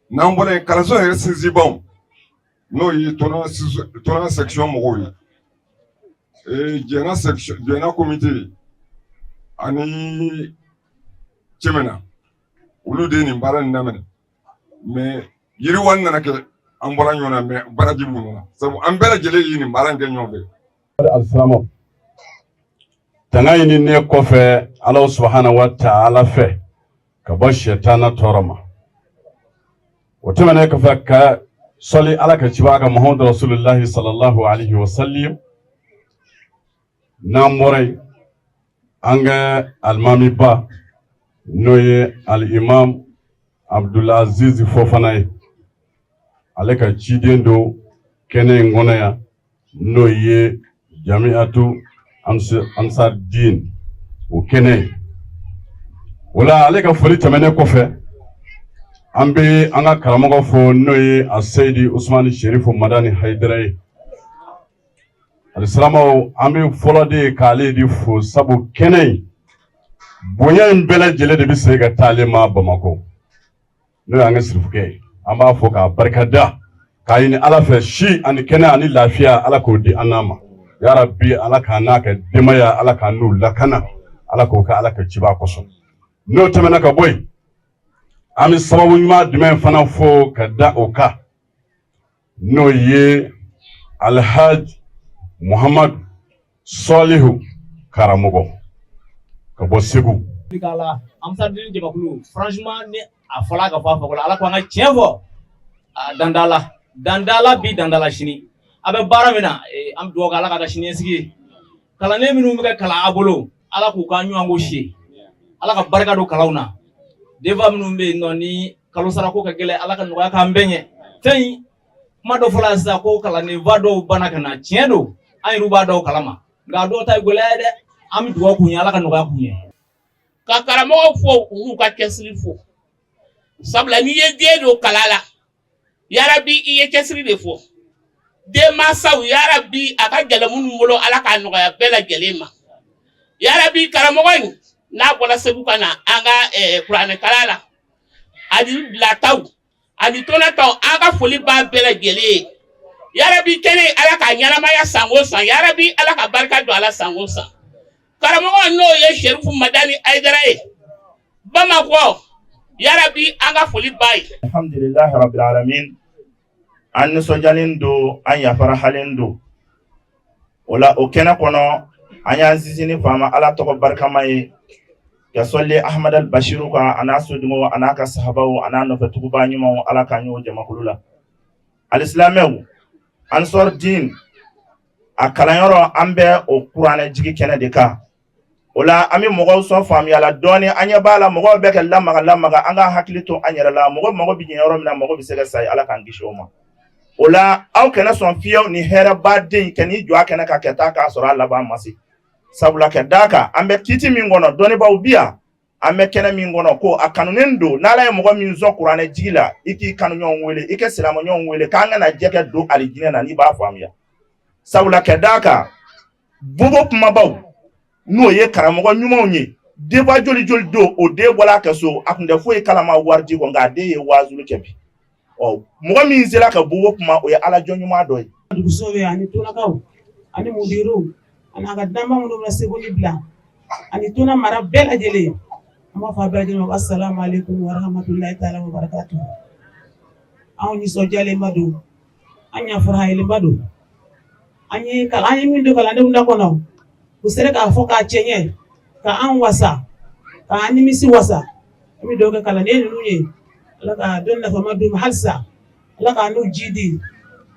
N'an bɔra yen, kalanso yɛrɛ sinsinbaw, n'o ye Tɔnɔ section mɔgɔw ye, Jɛna section, Jɛna comité ani Cɛmɛna, olu de ye nin baara in daminɛ. Mais yiriwa nana kɛ, an bɔra ɲɔgɔn na, mais baraji b'u nɔ na, sabu an bɛɛ lajɛlen ye nin baara in kɛ ɲɔgɔn fɛ. Alisilamɛw, tanga ɲini ne kɔfɛ Ala subahana wa taala fɛ ka bɔ sɛtana tɔɔrɔ ma. O tɛmɛnen kɔfɛ, ka sɔli Ala ka ciba kan, Muhamadu rasulillahi sallallahu alaihi wa sallam. N'an bɔra yen, an ka alimamiba, n'o ye alimam Abdulaziz Fofana ye, ale ka ciden don kɛnɛ in kɔnɔ yan, n'o ye Jamiatu Ansar Din o kɛnɛ ye. O la, ale ka foli tɛmɛnen kɔfɛ, an bɛ an ka karamɔgɔ fo, n'o ye a Seyidi Usumani Serifu Madani Hayidara ye. Alisilamaw, an bɛ fɔlɔ de k'ale de fo, sabu kɛnɛ in bonya in bɛɛ lajɛlen de bɛ se ka taa ale ma Bamakɔ, n'o y'an ka sirifukɛ ye. An b'a fɔ k'a barikada, k'a ɲini Ala fɛ, si ani kɛnɛ ani lafiya, Ala k'o di an n'a ma. Yarabi, Ala k'an n'a ka denbaya, Ala k'an n'u lakana, Ala k'o kɛ Ala ka ciba kosɔn. N'o tɛmɛna ka bɔ yen, an bɛ sababu ɲuman jumɛn fana fo ka da o kan, n'o ye Alhaji Muhamadu Sɔlihu Karamɔgɔ ka bɔ Segu. La Ansardine jamakulu, franchement, ni a fɔla ka fɔ a fɔ la, Ala ko an ka tiɲɛ fɔ, dandala dandala bi, dandala sini. A bɛ baara min na, an bɛ dugawu kɛ Ala ka kɛ siniɲɛsigi ye. Kalanden minnu bɛ ka kalan a bolo, Ala k'u ka ɲɔgɔn ko si, Ala ka barika don kalanw na. Denfa minnu bɛ yen nɔ ni kalo sarako ka gɛlɛn, Ala ka nɔgɔya k'an bɛɛ ɲɛ. Fɛn in kuma dɔ fɔla sisan ko kalandenfa dɔw banna ka na, tiɲɛ don, an yɛrɛ b'a dɔw kalama, nka dɔw ta ye gɛlɛya ye dɛ. An bɛ dugawu k'u ye, Ala ka nɔgɔya k'u ye. Ka karamɔgɔw fo, u n'u ka cɛsiri fo, sabula n'i ye den don kalan la, yarabi, i ye cɛsiri de fɔ. Denmansaw, yarabi, a ka gɛlɛn minnu bolo, Ala k'a nɔgɔya bɛɛ lajɛlen ma, yarabi. Karamɔgɔ in n'a bɔra Segu ka na an ka kuranɛkalan la, ani bilataw ani tɔnɔtaw, an ka foli b'a bɛɛ lajɛlen ye. Yarabi, kɛnɛ, Ala k'a ɲɛnamaya san o san. Yarabi, Ala ka barika don a la san o san. Karamɔgɔ n'o ye Serifu Madani Ayidara ye Bamakɔ, yarabi, an ka foli b'a ye. Alhamdulilahi rabbil alamin. An nisɔndiyalen don, an yafarahalen don. O la, o kɛnɛ kɔnɔ, an y'an sinsin ni faama Ala tɔgɔ barikama ye, ka sɔli Ahmad al Bashiru kan, a n'a sodenw, a n'a ka sahabaw, a n'a nɔfɛtuguba ɲumanw. Ala k'an y'o jamakulu la. Alisilamɛw, Ansar Din a kalanyɔrɔ, an bɛ o kuranɛ jigi kɛnɛ de kan. O la, an bɛ mɔgɔw sɔn faamuya la dɔɔni. An ɲɛ b'a la, mɔgɔw bɛ ka lamaga lamaga. An ka hakili to an yɛrɛ la. Mɔgɔ mago bɛ ɲɛ yɔrɔ min na, mɔgɔ bɛ se ka sa ye. Ala k'an kisi o ma. O la, aw kana sɔn fiyewu ni hɛrɛba den ka n'i jɔ a kɛnɛ kan ka taa k'a sɔrɔ a laban ma se, sabula ka d'a kan, an bɛ kiti min kɔnɔ, dɔnnibaaw bi yan. An bɛ kɛnɛ min kɔnɔ ko a kanunen don, n'Ala ye mɔgɔ min sɔn kuranɛ jigi la, i k'i kanu ɲɔgɔn wele, i ka silamɛ ɲɔgɔn wele k'an kana jɛ ka don alijinɛ na, n'i b'a faamuya. Sabula ka d'a kan, bobo kumabaw, n'o ye karamɔgɔ ɲumanw ye, denba joli joli don, o den bɔla a ka so, a tun tɛ foyi kalama wariji kɔ, nka a den ye waazuli kɛ bi. Ɔ, mɔgɔ min sera ka bobo kuma, o ye Ala jɔn ɲuman dɔ ye. Duguso bɛ ani Tonakaw ani mudiruw ani a ka danba minnu bɛ Segu ni bila ani Tona mara bɛɛ lajɛlen, an b'a fɔ a bɛɛ lajɛlen ma asalamu aleykum wa rahmatulahi taala wa barakatuhu. Anw nisɔndiyalenba don, an ɲafarahayelenba don. An ye kalan, an ye min don kalandenw da kɔnɔ, u sera k'a fɔ k'a cɛɲɛ, ka an wasa, k'an nimisi wasa. An bɛ dugawu kɛ kalanden ninnu ye, Ala ka don nafama d'u ma halisa, Ala k'a n'u jidi,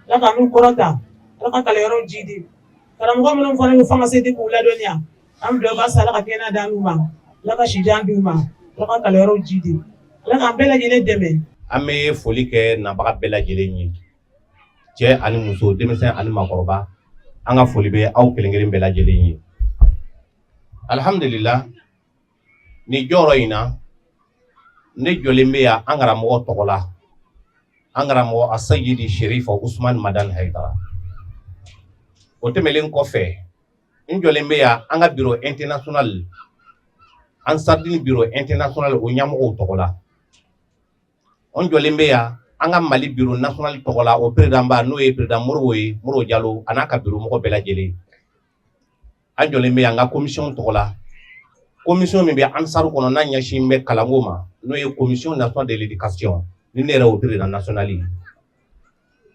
Ala k'a n'u kɔrɔta, Ala ka kalanyɔrɔw jidi. Karamɔgɔ minnu fana y'u fanga se di k'u ladɔnniya, an bɛ dugawu kɛ halisa, Ala ka kɛnɛya d'an n'u ma, Ala ka sijan d'u ma, Ala ka kalanyɔrɔw jidi, Ala k'an bɛɛ lajɛlen dɛmɛ. An bɛ foli kɛ nabaga bɛɛ lajɛlen ye, cɛ ani muso, denmisɛn ani maakɔrɔba. An ka foli bɛ aw kelen kelen bɛɛ lajɛlen ye. Alihamudulila, nin jɔyɔrɔ in na, ne jɔlen bɛ yan an karamɔgɔ tɔgɔ la, an karamɔgɔ Asayidi Sherifa Usman Madani Hayidara. O tɛmɛlen kɔfɛ, n jɔlen bɛ yan an ka bureau international, Ansardine bureau international, o ɲɛmɔgɔw tɔgɔ la. N jɔlen bɛ yan an ka Mali bureau national tɔgɔ la, o président ba, n'o ye président Modibo ye, Modibo Jalo, a n'a ka bureau mɔgɔ bɛɛ lajɛlen. An jɔlen bɛ yan an ka commission tɔgɔ la, commission min bɛ Ansaru kɔnɔ, n'a ɲɛsin bɛ kalanko ma, n'o ye commission nationale de l'éducation, ni ne yɛrɛ o président national ye.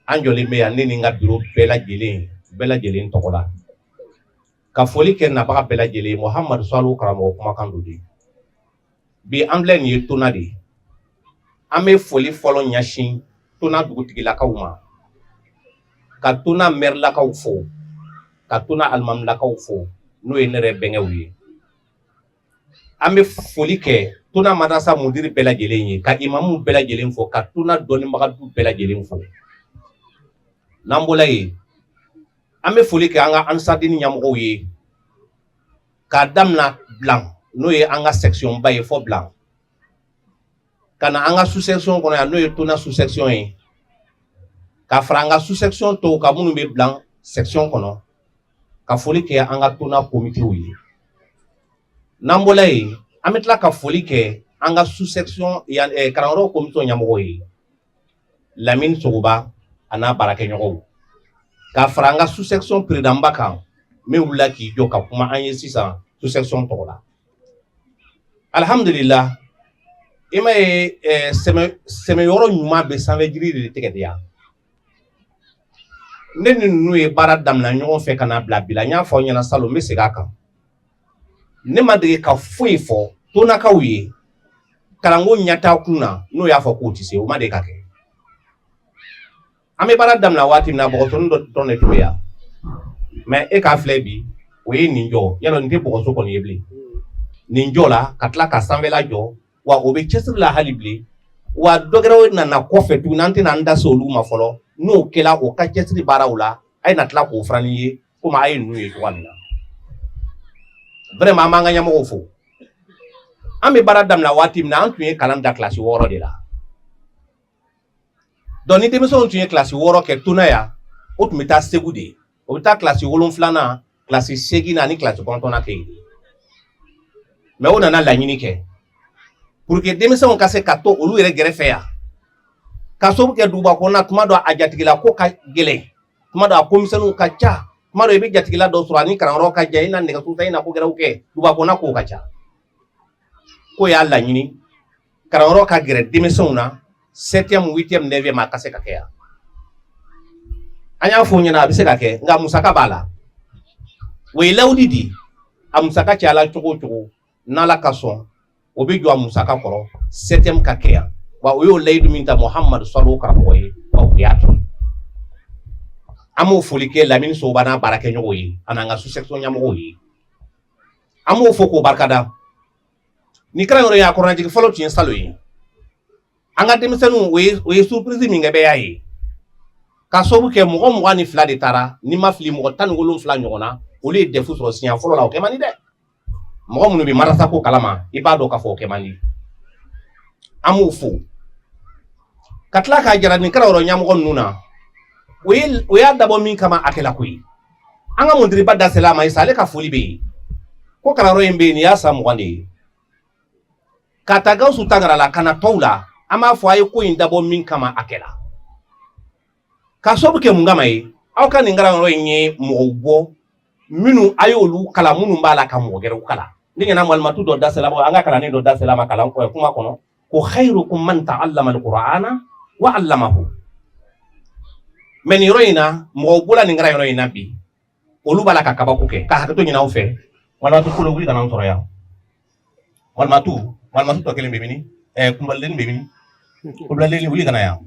An jɔlen bɛ yan ne ni n ka bureau bɛɛ lajɛlen tɔgɔ la, ka foli kɛ nabaga bɛɛ lajɛlen ye. Muhamadu Salihu karamɔgɔ kumakan don de bi. An filɛ nin ye Tona de ye. An bɛ foli fɔlɔ ɲɛsin Tona dugutigilakaw ma, ka Tona mɛrilakaw fo, ka Tona alimamilakaw fo, n'o ye ne yɛrɛ bɛnkɛw ye. An bɛ foli kɛ Tona madrasa mudiri bɛɛ lajɛlen ye, ka imamu bɛɛ lajɛlen fo, ka Tona dɔnnibagadu bɛɛ lajɛlen fo. N'an bɔla yen, an bɛ foli kɛ an ka Ansardine ɲɛmɔgɔw ye, k'a damina Bilan, n'o ye an ka section ba ye, fɔ Bilan. Ka na an ka sous-section kɔnɔ yan, n'o ye Tona sous-section ye, ka fara an ka sous-section tɔw kan minnu bɛ bila section kɔnɔ, ka foli kɛ an ka Tona komitew ye. N'an bɔla yen, an bɛ tila ka foli kɛ an ka sous-section yan kalanyɔrɔ commission ɲɛmɔgɔw ye, Lamini Sogoba a n'a baarakɛɲɔgɔnw, ka fara an ka sous-section président ba kan min wulila k'i jɔ ka kuma an ye sisan sous-section tɔgɔ la. Alhamdulillah, i ma ye, sɛmɛyɔrɔ ɲuman bɛ sanfɛ jiri de tigɛ de yan. Ne ni ninnu ye baara daminɛ ɲɔgɔn fɛ ka na bila bi la. N y'a fɔ aw ɲɛna salon, n bɛ segin a kan, ne ma dege ka foyi fɔ Tonakaw ye kalanko ɲɛtaa kun na n'o y'a fɔ k'o tɛ se. O ma dege ka kɛ. An bɛ baara daminɛ waati min na, bɔgɔsoni dɔ dɔrɔn de tun bɛ yan, mais e k'a filɛ bi, o ye nin jɔ yalɔ, nin tɛ bɔgɔso kɔni ye bilen. Nin jɔ la ka tila ka sanfɛla jɔ, wa o bɛ cɛsiri la hali bilen, wa dɔ wɛrɛw nana kɔfɛ tuguni, an tɛna an da se olu ma fɔlɔ. N'o kɛla o ka cɛsiri baaraw la, a ye na tila k'o fana ye komi a ye ninnu ye cogoya min na. Vraiment, an b'an ka ɲɛmɔgɔw fo. An bɛ baara daminɛ waati min na, an tun ye kalan da kilasi 6 de la. Donc ni denmisɛnw tun ye kilasi 6 kɛ Tona yan, o tun bɛ taa Segu de, o bɛ taa kilasi 7nan, kilasi 8nan ani kilasi 9nan kɛ yen. Mais o nana laɲini kɛ pour que denmisɛnw ka se ka to olu yɛrɛ gɛrɛfɛ yan, ka sababu kɛ duguba kɔnɔna, tuma dɔ a jatigila ko ka gɛlɛn, tuma dɔ a komisɛnninw ka ca, tuma dɔ i bɛ jatigila dɔ sɔrɔ ani kalanyɔrɔ ka jan, i na nɛgɛso ta, i na ko gɛrɛw kɛ, duguba kɔnɔna kow ka ca. Ko y'a laɲini kalanyɔrɔ ka gɛrɛ denmisɛnw na, septième, huitième, neuvième, a ka se ka kɛ yan. An y'a fɔ o ɲɛna, a bɛ se ka kɛ, nka musaka b'a la. O ye lawuli di, a musaka cayala cogo o cogo, n'Ala ka sɔn, o bɛ jɔ a musaka kɔrɔ, septième ka kɛ yan. Wa o y'o layidu min ta Muhamadu Salihu karamɔgɔ ye, wa o y'a kɛ. An b'o foli kɛ Lamini Sogoba n'a baarakɛɲɔgɔnw ye, ani an ka sous-section ɲɛmɔgɔw ye. An b'o fo k'o barikada. Nin kalanyɔrɔ in, a kɔrɔnajigi fɔlɔ tun ye salon ye. An ka denmisɛnninw, o ye surprise min kɛ, bɛɛ y'a ye, ka sababu kɛ mɔgɔ 22 de taara, ni ma fili, mɔgɔ 17 ɲɔgɔn na, olu ye DEF sɔrɔ siɲɛ fɔlɔ la. O kɛ man di dɛ. Mɔgɔ minnu bɛ marasa ko kalama, i b'a dɔn k'a fɔ o kɛ man di. An b'o fo ka tila k'a jira nin kalanyɔrɔ ɲɛmɔgɔ ninnu na, o y'a dabɔ min kama, a kɛla koyi. An ka mundiriba da sela a ma sisan, ale ka foli bɛ yen ko kalanyɔrɔ in bɛ yen, nin y'a san 20 de ye. Ka ta Gawusu Tangara la ka na tɔw la, an b'a fɔ a ye ko in dabɔ min kama, a kɛla. Ka sababu kɛ mun kama ye, aw ka nin kalanyɔrɔ in ye mɔgɔw bɔ minnu a y'olu kalan, minnu b'a la ka mɔgɔ gɛrɛw kalan. Ne ɲɛna malimatu dɔ da sela, an ka kalanden dɔ da sela ma kalan kuma kɔnɔ ko khairukum man ta'allama al-Qur'ana wa 'allamahu. Mais nin yɔrɔ in na, mɔgɔw bɔra nin kalanyɔrɔ in na bi, olu b'a la ka kabako kɛ. Ka hakɛto ɲini aw fɛ, malimatu kolo wuli ka n'an sɔrɔ yan. Malimatu tɔ kelen bɛ mini? Kulubalidenni bɛ mini? Kulubalidenni wuli ka na yan.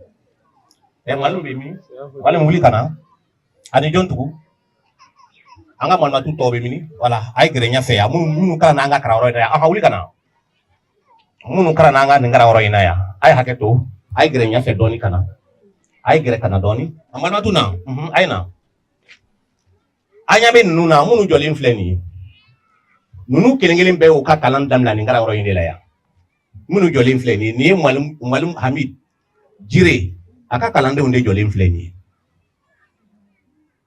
Malimu bɛ mini? Malimu wuli ka na. Ani jɔn tugu? An ka malimatu tɔw bɛ mini? Wala a ye gɛrɛ ɲɛfɛ yan. Minnu kalanna an ka kalanyɔrɔ in na yan, aw ka wuli ka na. Minnu kalanna an ka nin kalanyɔrɔ in na yan, a ye hakɛ to, a ye gɛrɛ ɲɛfɛ dɔɔni ka na. A ye gɛrɛ ka na dɔɔni. A malimatu na, a ye na. An ɲɛ bɛ ninnu na, minnu jɔlen filɛ nin ye. Ninnu kelen kelen bɛɛ y'u ka kalan daminɛ nin kalanyɔrɔ in de la yan. Minnu jɔlen filɛ nin ye, nin ye Mwalimu Hamid Jire, a ka kalandenw de jɔlen filɛ nin ye.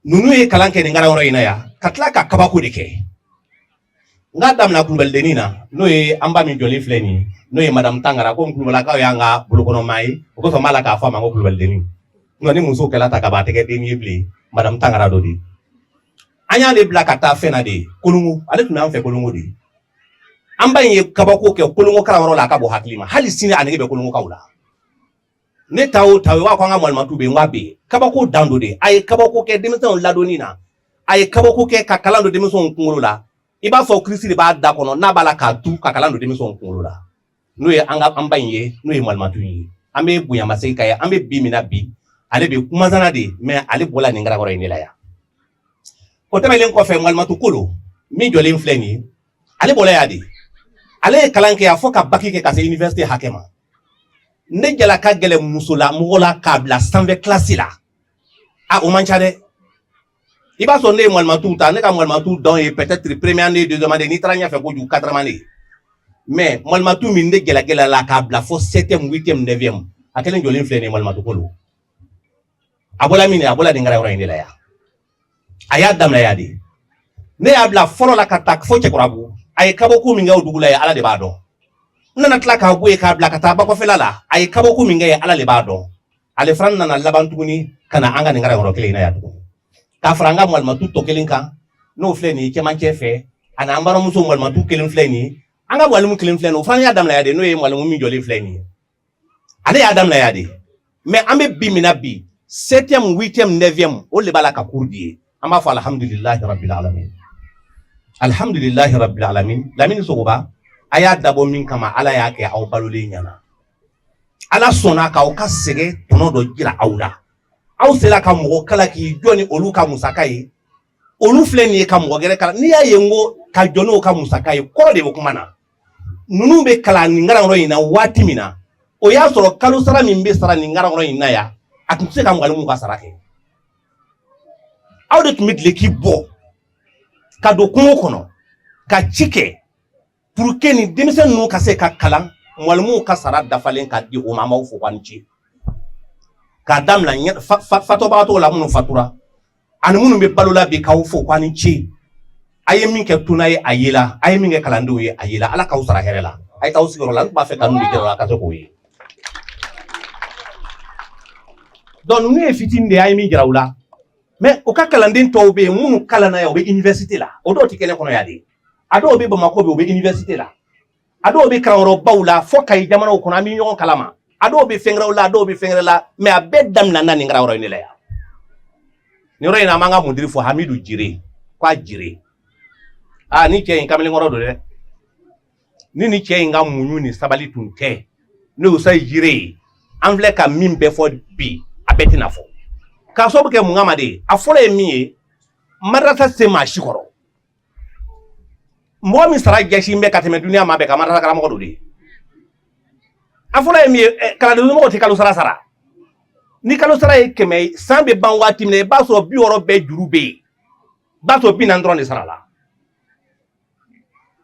Ninnu ye kalan kɛ nin kalanyɔrɔ in na yan, ka tila ka kabako de kɛ. N k'a daminɛ kulubalidennin na, n'o ye an ba min jɔlen filɛ nin ye, n'o ye Madamu Tangara. Ko kulubalakaw y'an ka bolokɔnɔmaa ye, o kosɔn n b'a la k'a fɔ a ma ko kulubalidennin. Nka ni muso kɛla ta ka ban, a tɛ kɛ den ye bilen. Madamu Tangara dɔ de. An y'ale bila ka taa fɛn na de, Kolongo. Ale tun b'an fɛ Kolongo de. An ba in ye kabako kɛ Kolongo kalanyɔrɔ la, a ka bɔ hakili ma. Hali sini a nege bɛ Kolongokaw la. Ne ta o ta, o b'a fɔ an ka malimatu bɛ yen, n k'a bɛ yen. Kabako dan do de. A ye kabako kɛ denmisɛnw ladonni na, a ye kabako kɛ ka kalan don denmisɛnw kunkolo la. I b'a fɔ kirisi de b'a da kɔnɔ n'a b'a la k'a tu ka kalan don denmisɛnw kunkolo la, n'o ye an ka an ba in ye, n'o ye malimatu in ye. An bɛ bonyamasegin k'a ye. An bɛ bi min na bi, ale bɛ kumasana de, mais ale bɔla nin kalanyɔrɔ in de la yan. O tɛmɛnen kɔfɛ, malimatu kolo min jɔlen filɛ nin ye, ale bɔla yan de. Ale ye kalan kɛ yan fo ka baki kɛ ka se université hakɛ ma. Ne jala ka gɛlɛn muso la mɔgɔ la k'a bila sanfɛ kilasi la, a o man ca dɛ. I b'a sɔrɔ ne ye malimatuw ta, ne ka malimatu dɔn ye peut-être première année, deuxième année, n'i taara ɲɛfɛ kojugu, quatrième année. Mais malimatu min de gɛlɛgɛlɛ la k'a bila fo septième, huitième, neuvième, a kelen jɔlen filɛ nin ye. Malimatu ko don, a bɔla min, a bɔla nin yɔrɔ in de la yan. A y'a daminɛ yan de. Ne y'a bila fɔlɔ la ka taa fo Cɛkɔrɔbabugu. A ye kabako min kɛ o dugu la yen, Ala de b'a dɔn. N nana tila k'a bɔ yen k'a bila ka taa bakɔfɛla la. A ye kabako min kɛ yen, Ala de b'a dɔn. Ale fana nana laban tuguni ka na an ka nin yɔrɔ kelen in na yan tuguni, k'a fara an ka malimatu tɔ kelen kan, n'o filɛ nin ye cɛmancɛ fɛ, ani an balimamuso malimatu kelen filɛ nin ye. An ka mwalimu kelen filɛ nin ye, o fana y'a daminɛ yan de, n'o ye mwalimu min jɔlen filɛ nin ye, ale y'a daminɛ yan de. Mais an bɛ bi min na bi, septième, huitième, neuvième, o de b'a la ka cours di ye. An b'a fɔ alhamdulilahi rabbil alamin, alhamdulilahi rabbil alamin. Lamini Sogoba, a y'a dabɔ min kama, Ala y'a kɛ aw balolen ɲɛna. Ala sɔnna k'aw ka sɛgɛn tɔnɔ dɔ jira aw la. Aw sera ka mɔgɔ kalan k'i jɔ ni olu ka musaka ye. Olu filɛ nin ye ka mɔgɔ gɛrɛ kalan. N'i y'a ye n ko ka jɔ n'o ka musaka ye, kɔrɔ de bɛ kuma na. Ninnu bɛ kalan nin kalanyɔrɔ in na waati min na, o y'a sɔrɔ kalo sara min bɛ sara nin kalanyɔrɔ in na yan, a tun tɛ se ka mwalimu ka sara kɛ. Aw de tun bɛ duloki bɔ ka don kungo kɔnɔ ka ci kɛ pour que nin denmisɛn ninnu ka se ka kalan, mwalimuw ka sara dafalen ka di o ma. An b'aw fo k'aw ni ce. K'a daminɛ fatɔbagatɔw la, minnu fatura ani minnu bɛ balo la bi, k'aw fo k'aw ni ce. A ye min kɛ tuna ye, a yela. A ye min kɛ kalandenw ye, a yela. Ala k'aw sara hɛrɛ la. A ye t'aw sigiyɔrɔ la. N tun b'a fɛ ka ninnu de jira a ka se k'o ye. Donc ninnu ye fitinin de ye, a ye min jira u la. Mais u ka kalanden tɔw bɛ yen minnu kalanna yan, u bɛ université la. O dɔw tɛ kɛnɛ kɔnɔ yan de. A dɔw bɛ Bamakɔ bi, u bɛ université la. A dɔw bɛ kalanyɔrɔbaw la fo Kayi jamanaw kɔnɔ, an bɛ ɲɔgɔn kalama. A dɔw bɛ fɛn wɛrɛw la, a dɔw bɛ fɛn wɛrɛ la. Mais a bɛɛ daminɛna nin kalanyɔrɔ in de la yan. Nin yɔrɔ in na, an b'an ka mudiri fo, Hamidu Jire, k'a Jire. Aa, ni cɛ in kamalenkɔrɔ don dɛ. Ni cɛ in ka muɲu ni sabali tun tɛ, n'o ye Usayi Jire ye, an filɛ ka min bɛɛ fɔ bi, a bɛɛ tɛna fɔ. K'a sababu kɛ mun kama de? A fɔlɔ ye min ye, madrasa se maa si kɔrɔ. Mɔgɔ min sara jɛsin bɛ ka tɛmɛ duniya maa bɛɛ kan, madrasa karamɔgɔ don de. A fɔlɔ ye min ye, kalanden somɔgɔw tɛ kalo sara sara. Ni kalo sara ye 100 ye, san bɛ ban waati min na, i b'a sɔrɔ 60 bɛɛ juru bɛ yen, i b'a sɔrɔ 40 dɔrɔn de sara la.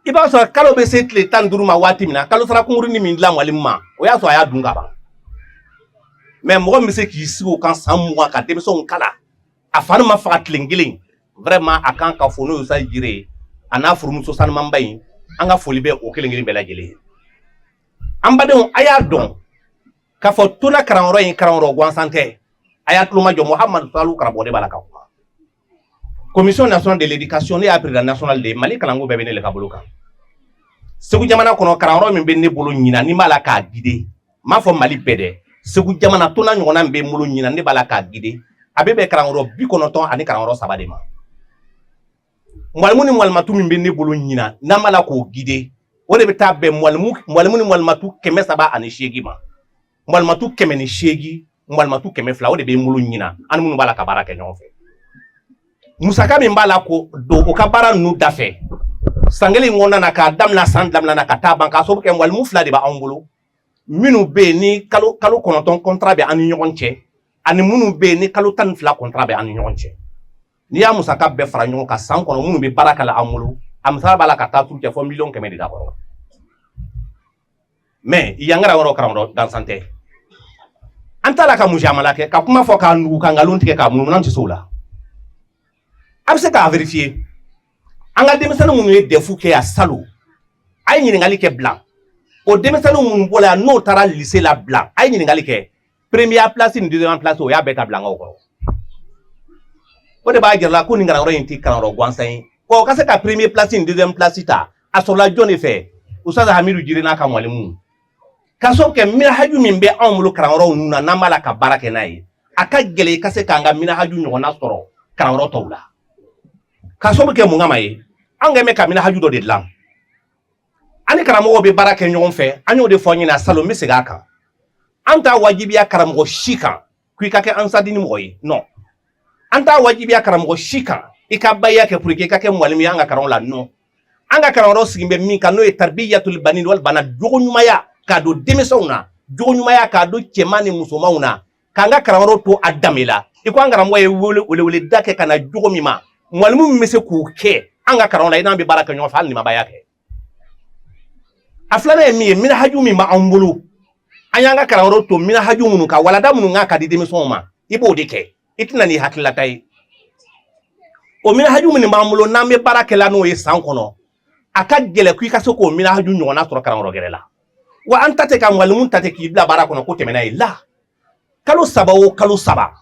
I b'a sɔrɔ kalo bɛ se tile 15 ma waati min na, kalo sara kunkurunin min dilan walimu ma, o y'a sɔrɔ a y'a dun ka ban. Mais mɔgɔ min bɛ se k'i sigi o kan san 20 ka denmisɛnw kalan, a fari ma faga tile kelen, vraiment a kan ka fo. N'o ye Usayi Jire ye, a n'a furumuso sanumanba in, an ka foli bɛ o kelen kelen bɛɛ lajɛlen ye. An badenw, a y'a dɔn k'a fɔ tona kalanyɔrɔ in kalanyɔrɔ gansan tɛ. A y'a tulo majɔ, Muhamadu Salu karamɔgɔ de b'a la ka kuma. Commission nationale de l'éducation, ne y'a président national de ye. Mali kalanko bɛɛ bɛ ne le ka bolo kan. Segu jamana kɔnɔ, kalanyɔrɔ min bɛ ne bolo ɲinan, ni n b'a la k'a guider, n m'a fɔ Mali bɛɛ dɛ, Segu jamana tona ɲɔgɔnna min bɛ n bolo ɲinan, ne b'a la k'a guider, a bɛ bɛn kalanyɔrɔ 93 ni kalanyɔrɔ 3 de ma. Mwalimu ni mwalimatu min bɛ ne bolo ɲinan, n'an b'a la k'o guider, o de bɛ taa bɛn mwalimu ni mwalimatu 308 ma. Mwalimatu 108, mwalimatu 200, o de bɛ n bolo ɲinan, an ni minnu b'a la ka baara kɛ ɲɔgɔn fɛ. Musaka min b'a la ko don o ka baara ninnu dafɛ san kelen in kɔnɔna na, k'a daminɛ san daminɛ na ka taa ban, k'a sababu kɛ mwalimu 2 de b'anw bolo, minnu bɛ yen ni kalo 9 contrat bɛ an ni ɲɔgɔn cɛ, ani minnu bɛ yen ni kalo 12 contrat bɛ an ni ɲɔgɔn cɛ. N'i y'a musaka bɛɛ fara ɲɔgɔn kan san kɔnɔ, minnu bɛ baara kɛ la an bolo, a musaka b'a la ka taa turu cɛ fɔ miliyɔn 100 de da kɔrɔ. Mais yan yɔrɔ karamɔgɔ gansan tɛ. An t'a la ka mujamala kɛ, ka kuma fɔ k'a nugu, ka nkalon tigɛ k'a munumunu, an tɛ se o la. A bɛ se k'a vérifier. An ka denmisɛnnin minnu ye DEF kɛ yan salon, a ye ɲininkali kɛ bila o denmisɛnnin minnu bɔra yan, n'o taara lycée la bila, a ye ɲininkali kɛ, première place ni deuxième place, o y'a bɛɛ ta bilankaw kɔrɔ. O de b'a jira la ko nin kalanyɔrɔ in tɛ kalanyɔrɔ gansan ye. Wa o ka se ka première place ni deuxième place ta, a sɔrɔla jɔn de fɛ? Ustaz Hamidu Jire n'a ka mwalimu. Ka sababu kɛ minahaju min bɛ anw bolo kalanyɔrɔw ninnu na, n'an b'a la ka baara kɛ n'a ye, a ka gɛlɛn i ka se k'an ka minahaju ɲɔgɔnna sɔrɔ kalanyɔrɔ tɔw la. Ka sababu kɛ mun kama ye? An kɛn bɛ ka minahaju dɔ de dilan, an ni karamɔgɔw bɛ baara kɛ ɲɔgɔn fɛ. An y'o de fɔ ɲɛna salon, n bɛ segin a kan. An t'a wajibiya karamɔgɔ si kan ko i ka kɛ ansadini mɔgɔ ye. Non, an t'a wajibiya karamɔgɔ si kan i ka baya kɛ pour que i ka kɛ mwalimu ye an ka karamɔgɔ la. Non, an ka kalanyɔrɔ sigi bɛ min kan, n'o ye tarbiyatul banin wal banat, jogo ɲumanya k'a don denmisɛnw na, jogo ɲumanya k'a don cɛman ni musomanw na, k'an ka kalanyɔrɔ to a danbe la. I ko an karamɔgɔ ye weleweleda kɛ ka na jogo min ma, mwalimu min bɛ se k'o kɛ an ka kalanyɔrɔ la, i n'an bɛ baara kɛ ɲɔgɔn fɛ hali ni ma baya kɛ. A filanan ye min ye, minahaju min b'anw bolo, an y'an ka kalanyɔrɔ to minahaju minnu kan, walada minnu kan ka di denmisɛnw ma, i b'o de kɛ, i tɛna n'i hakililata ye. O minahaju minnu b'an bolo n'an bɛ baara kɛla n'o ye san kɔnɔ, a ka gɛlɛn ko i ka se k'o minahaju ɲɔgɔnna sɔrɔ kalanyɔrɔ gɛrɛ la. Wa an ta tɛ ka mwalimu ta tɛ k'i bila baara kɔnɔ ko tɛmɛ n'a ye la. Kalo saba o kalo saba,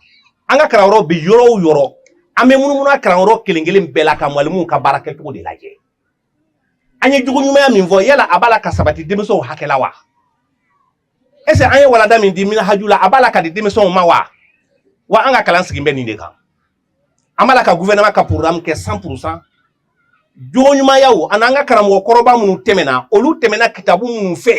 an ka kalanyɔrɔ bɛ yɔrɔ o yɔrɔ, an bɛ munumunu a kalanyɔrɔ kelen kelen bɛɛ la ka mwalimuw ka baara kɛcogo de lajɛ. An ye jogo ɲumanya min fɔ, yala a b'a la ka sabati denmisɛnw hakɛ la wa? Est ce que an ye walada min di minahaju la, a b'a la ka di denmisɛnw ma wa? Wa an ka kalan sigin bɛ nin de kan. An b'a la ka gouvernement ka programme kɛ 100%. Jogo ɲumanyaw ani an ka karamɔgɔ kɔrɔba minnu tɛmɛna, olu tɛmɛna kitabu minnu fɛ,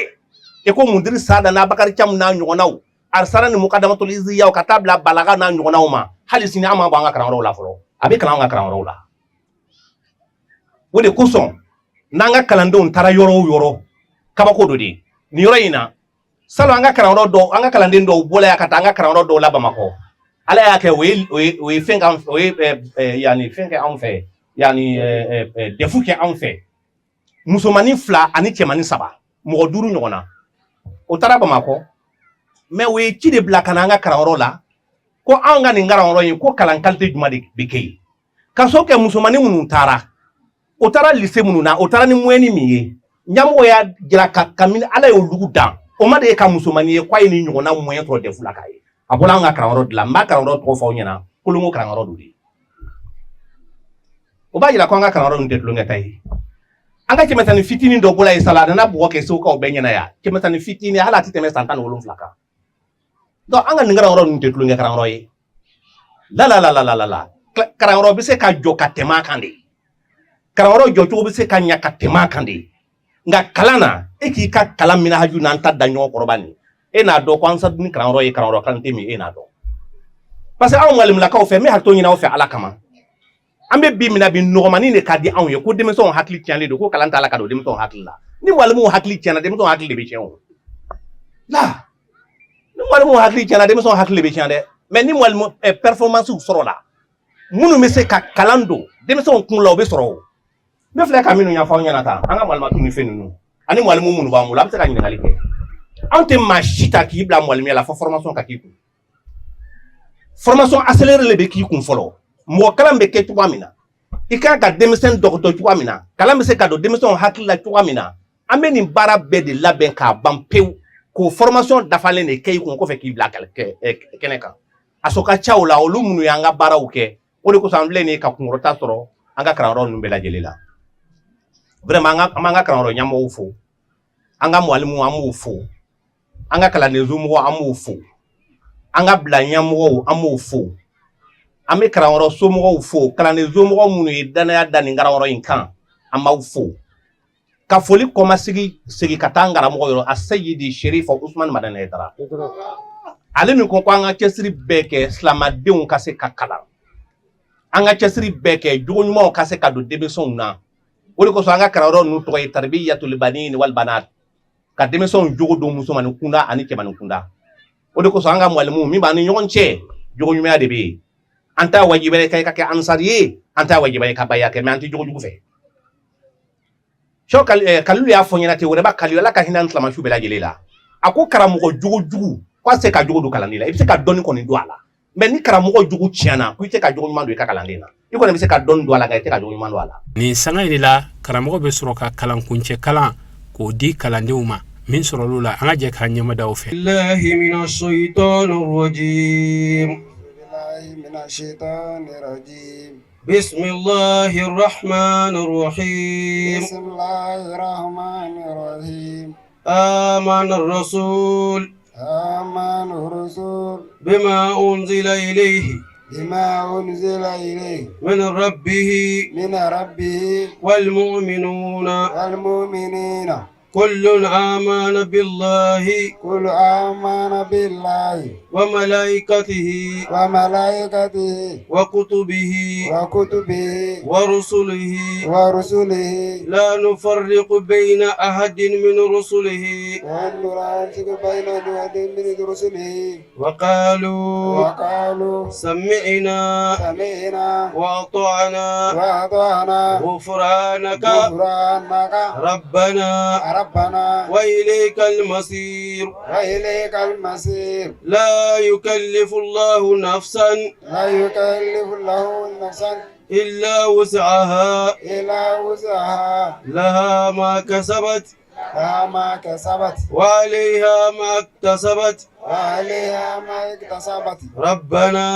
i ko Mundiri Sada n'a Bakari Camu n'a ɲɔgɔnnaw, Arisala ni Mukadamatul Iziyaw, ka taa bila Balaga n'a ɲɔgɔnnaw ma, hali sini an m'a bɔ an ka kalanyɔrɔw la fɔlɔ. A bɛ kalan an ka kalanyɔrɔw la. O de kosɔn n'an ka kalandenw taara yɔrɔ o yɔrɔ, kabako dɔ de nin yɔrɔ in na. Salon an ka kalanyɔrɔ dɔw, an ka kalanden dɔw bɔla yan ka taa an ka kalanyɔrɔ dɔw la Bamakɔ. Ala y'a kɛ o ye o ye o ye fɛn k'an o ye yanni fɛn kɛ anw fɛ, yanni DEF kɛ anw fɛ. Musomanin 2 ani cɛmanin 3, mɔgɔ 5 ɲɔgɔn na, o taara Bamakɔ. Mais o ye ci de bila ka na an ka kalanyɔrɔ la ko anw ka nin kalanyɔrɔ in, ko kalan qualité jumɛn de bɛ kɛ yen? Ka sababu kɛ musomanin minnu taara, o taara lycée minnu na, o taara ni moyenne min ye, ɲɛmɔgɔ y'a jira ka kabini Ala ye olu dan, o ma deli ka musomanin ye k'a ye nin ɲɔgɔnna moyen sɔrɔ DEF la k'a ye. A bɔra an ka kalanyɔrɔ de la. N b'a kalanyɔrɔ tɔgɔ fɔ aw ɲɛna, Kolongo kalanyɔrɔ don de. O b'a jira ko an ka kalanyɔrɔ ninnu tɛ tulonkɛ ta ye. An ka cɛmisɛnnin fitinin dɔ bɔra yen sala, a nana bugɔ kɛ segukaw bɛɛ ɲɛna yan. Cɛmisɛnnin fitinin, hali a tɛ tɛmɛ san 17 kan. Donc an ka nin kalanyɔrɔ ninnu tɛ tulonkɛ kalanyɔrɔ ye. La la la la la la la, kalanyɔrɔ bɛ se ka jɔ ka tɛmɛ a kan de. Kalanyɔrɔ jɔcogo bɛ se ka ɲa ka tɛmɛ a kan de. Nka kalan na, e k'i ka kalan minahaju n'an ta da ɲɔgɔn kɔrɔba nin, e n'a dɔn ko Ansarudini kalanyɔrɔ ye kalanyɔrɔ qualité min, e n'a dɔn. Parce que anw walimulakaw fɛ, n bɛ hakili ɲini aw fɛ Ala kama. An bɛ bi min na bi, nɔgɔmanin de ka di anw ye, ko denmisɛnw hakili tiɲɛlen don, ko kalan t'a la ka don denmisɛnw hakili la. Ni walimuw hakili tiɲɛna, denmisɛnw hakili de bɛ tiɲɛ o la. Ni walimuw hakili tiɲɛna, denmisɛnw hakili de bɛ tiɲɛ dɛ. Mais ni walimu performance sɔrɔla, minnu bɛ se ka kalan don denmisɛnw kun la, o bɛ sɔrɔ o. Ne filɛ ka minnu ɲɛfɔ aw ɲɛna tan, an ka malimatu ni fɛn ninnu ani mwalimu minnu b'an bolo, an bɛ se ka ɲininkali kɛ. Anw tɛ maa si ta k'i bila mwalimuya la fo formation ka k'i kun. Formation accélérée de bɛ k'i kun fɔlɔ. Mɔgɔ kalan bɛ kɛ cogoya min na, i kan ka denmisɛn dɔgɔtɔ cogoya min na, kalan bɛ se ka don denmisɛnw hakili la cogoya min na, an bɛ nin baara bɛɛ de labɛn k'a ban pewu, k'o formation dafalen de kɛ i kun, kɔfɛ k'i bila kɛnɛ kan. A sɔn ka ca o la, olu minnu y'an ka baaraw kɛ, o de kosɔn an filɛ nin ye ka kunkɔrɔta sɔrɔ an ka kalanyɔrɔ ninnu bɛɛ lajɛlen la. Vraiment, an b'an ka kalanyɔrɔ ɲɛmɔgɔw fo, an ka mwalimu an b'u fo, an ka kalanden somɔgɔw an b'u fo, an ka bila ɲɛmɔgɔw an b'u fo, an bɛ kalanyɔrɔ somɔgɔw fo, kalanden somɔgɔw minnu ye danaya da nin kalanyɔrɔ in kan, an b'aw fo. Ka foli kɔmasegi segin ka taa an karamɔgɔ yɔrɔ, a Seyidi Sherifa Usumani Madani Hayidara, ale min ko ko an ka cɛsiri bɛɛ kɛ silamadenw ka se ka kalan, an ka cɛsiri bɛɛ kɛ jogo ɲumanw ka se ka don denmisɛnw na. O de kosɔn an ka kalanyɔrɔ ninnu tɔgɔ ye Tarbiyatul Banin wal Banat, ka denmisɛnw jogo don musomanin kunda ani cɛmanin kunda. O de kosɔn an ka mwalimu min b'an ni ɲɔgɔn cɛ, jogo ɲumanya de bɛ yen. An t'a wajibiya i ka kɛ ansari ye, an t'a wajibiya i ka baya kɛ, mais an tɛ jogo jugu fɛ. Sɔ Kalilu y'a fɔ ɲɛna ten, wɛrɛba Kalilu, Ala ka hinɛ an silamɛsu bɛɛ lajɛlen la. A ko karamɔgɔ jogo jugu ko a tɛ se ka jogo don kalanden la, i bɛ se ka dɔnni kɔni don a la, mais ni karamɔgɔ jogo tiɲɛna, ko i tɛ ka jogo ɲuman don i ka kalanden na. I kɔni bɛ se ka dɔnni don a la, nka i tɛ ka jogo ɲuman don a la. Nin sanga in de la, karamɔgɔ bɛ sɔrɔ ka kalankuncɛ kalan k'o di kalandenw ma. Min sɔrɔla o la, an ka jɛ k'an ɲɛmada o fɛ. الله من الشيطان الرجيم. من الشيطان الرجيم. بسم الله الرحمن الرحيم. بسم الله الرحمن الرحيم. آمن الرسول. آمن الرسول. بما أنزل إليه. بما أنزل إليه. من ربه. من ربه. والمؤمنون. والمؤمنين. كل آمن بالله. كل آمن بالله. وملائكته وملائكته وكتبه وكتبه ورسله ورسله لا نفرق بين أحد من رسله لا نفرق بين أحد من رسله وقالوا وقالوا سمعنا سمعنا وأطعنا وأطعنا غفرانك غفرانك ربنا ربنا وإليك المصير وإليك المصير لا يكلف الله نفسا لا يكلف الله نفسا إلا وسعها إلا وسعها لها ما كسبت لها ما كسبت وعليها ما اكتسبت وعليها ما اكتسبت ربنا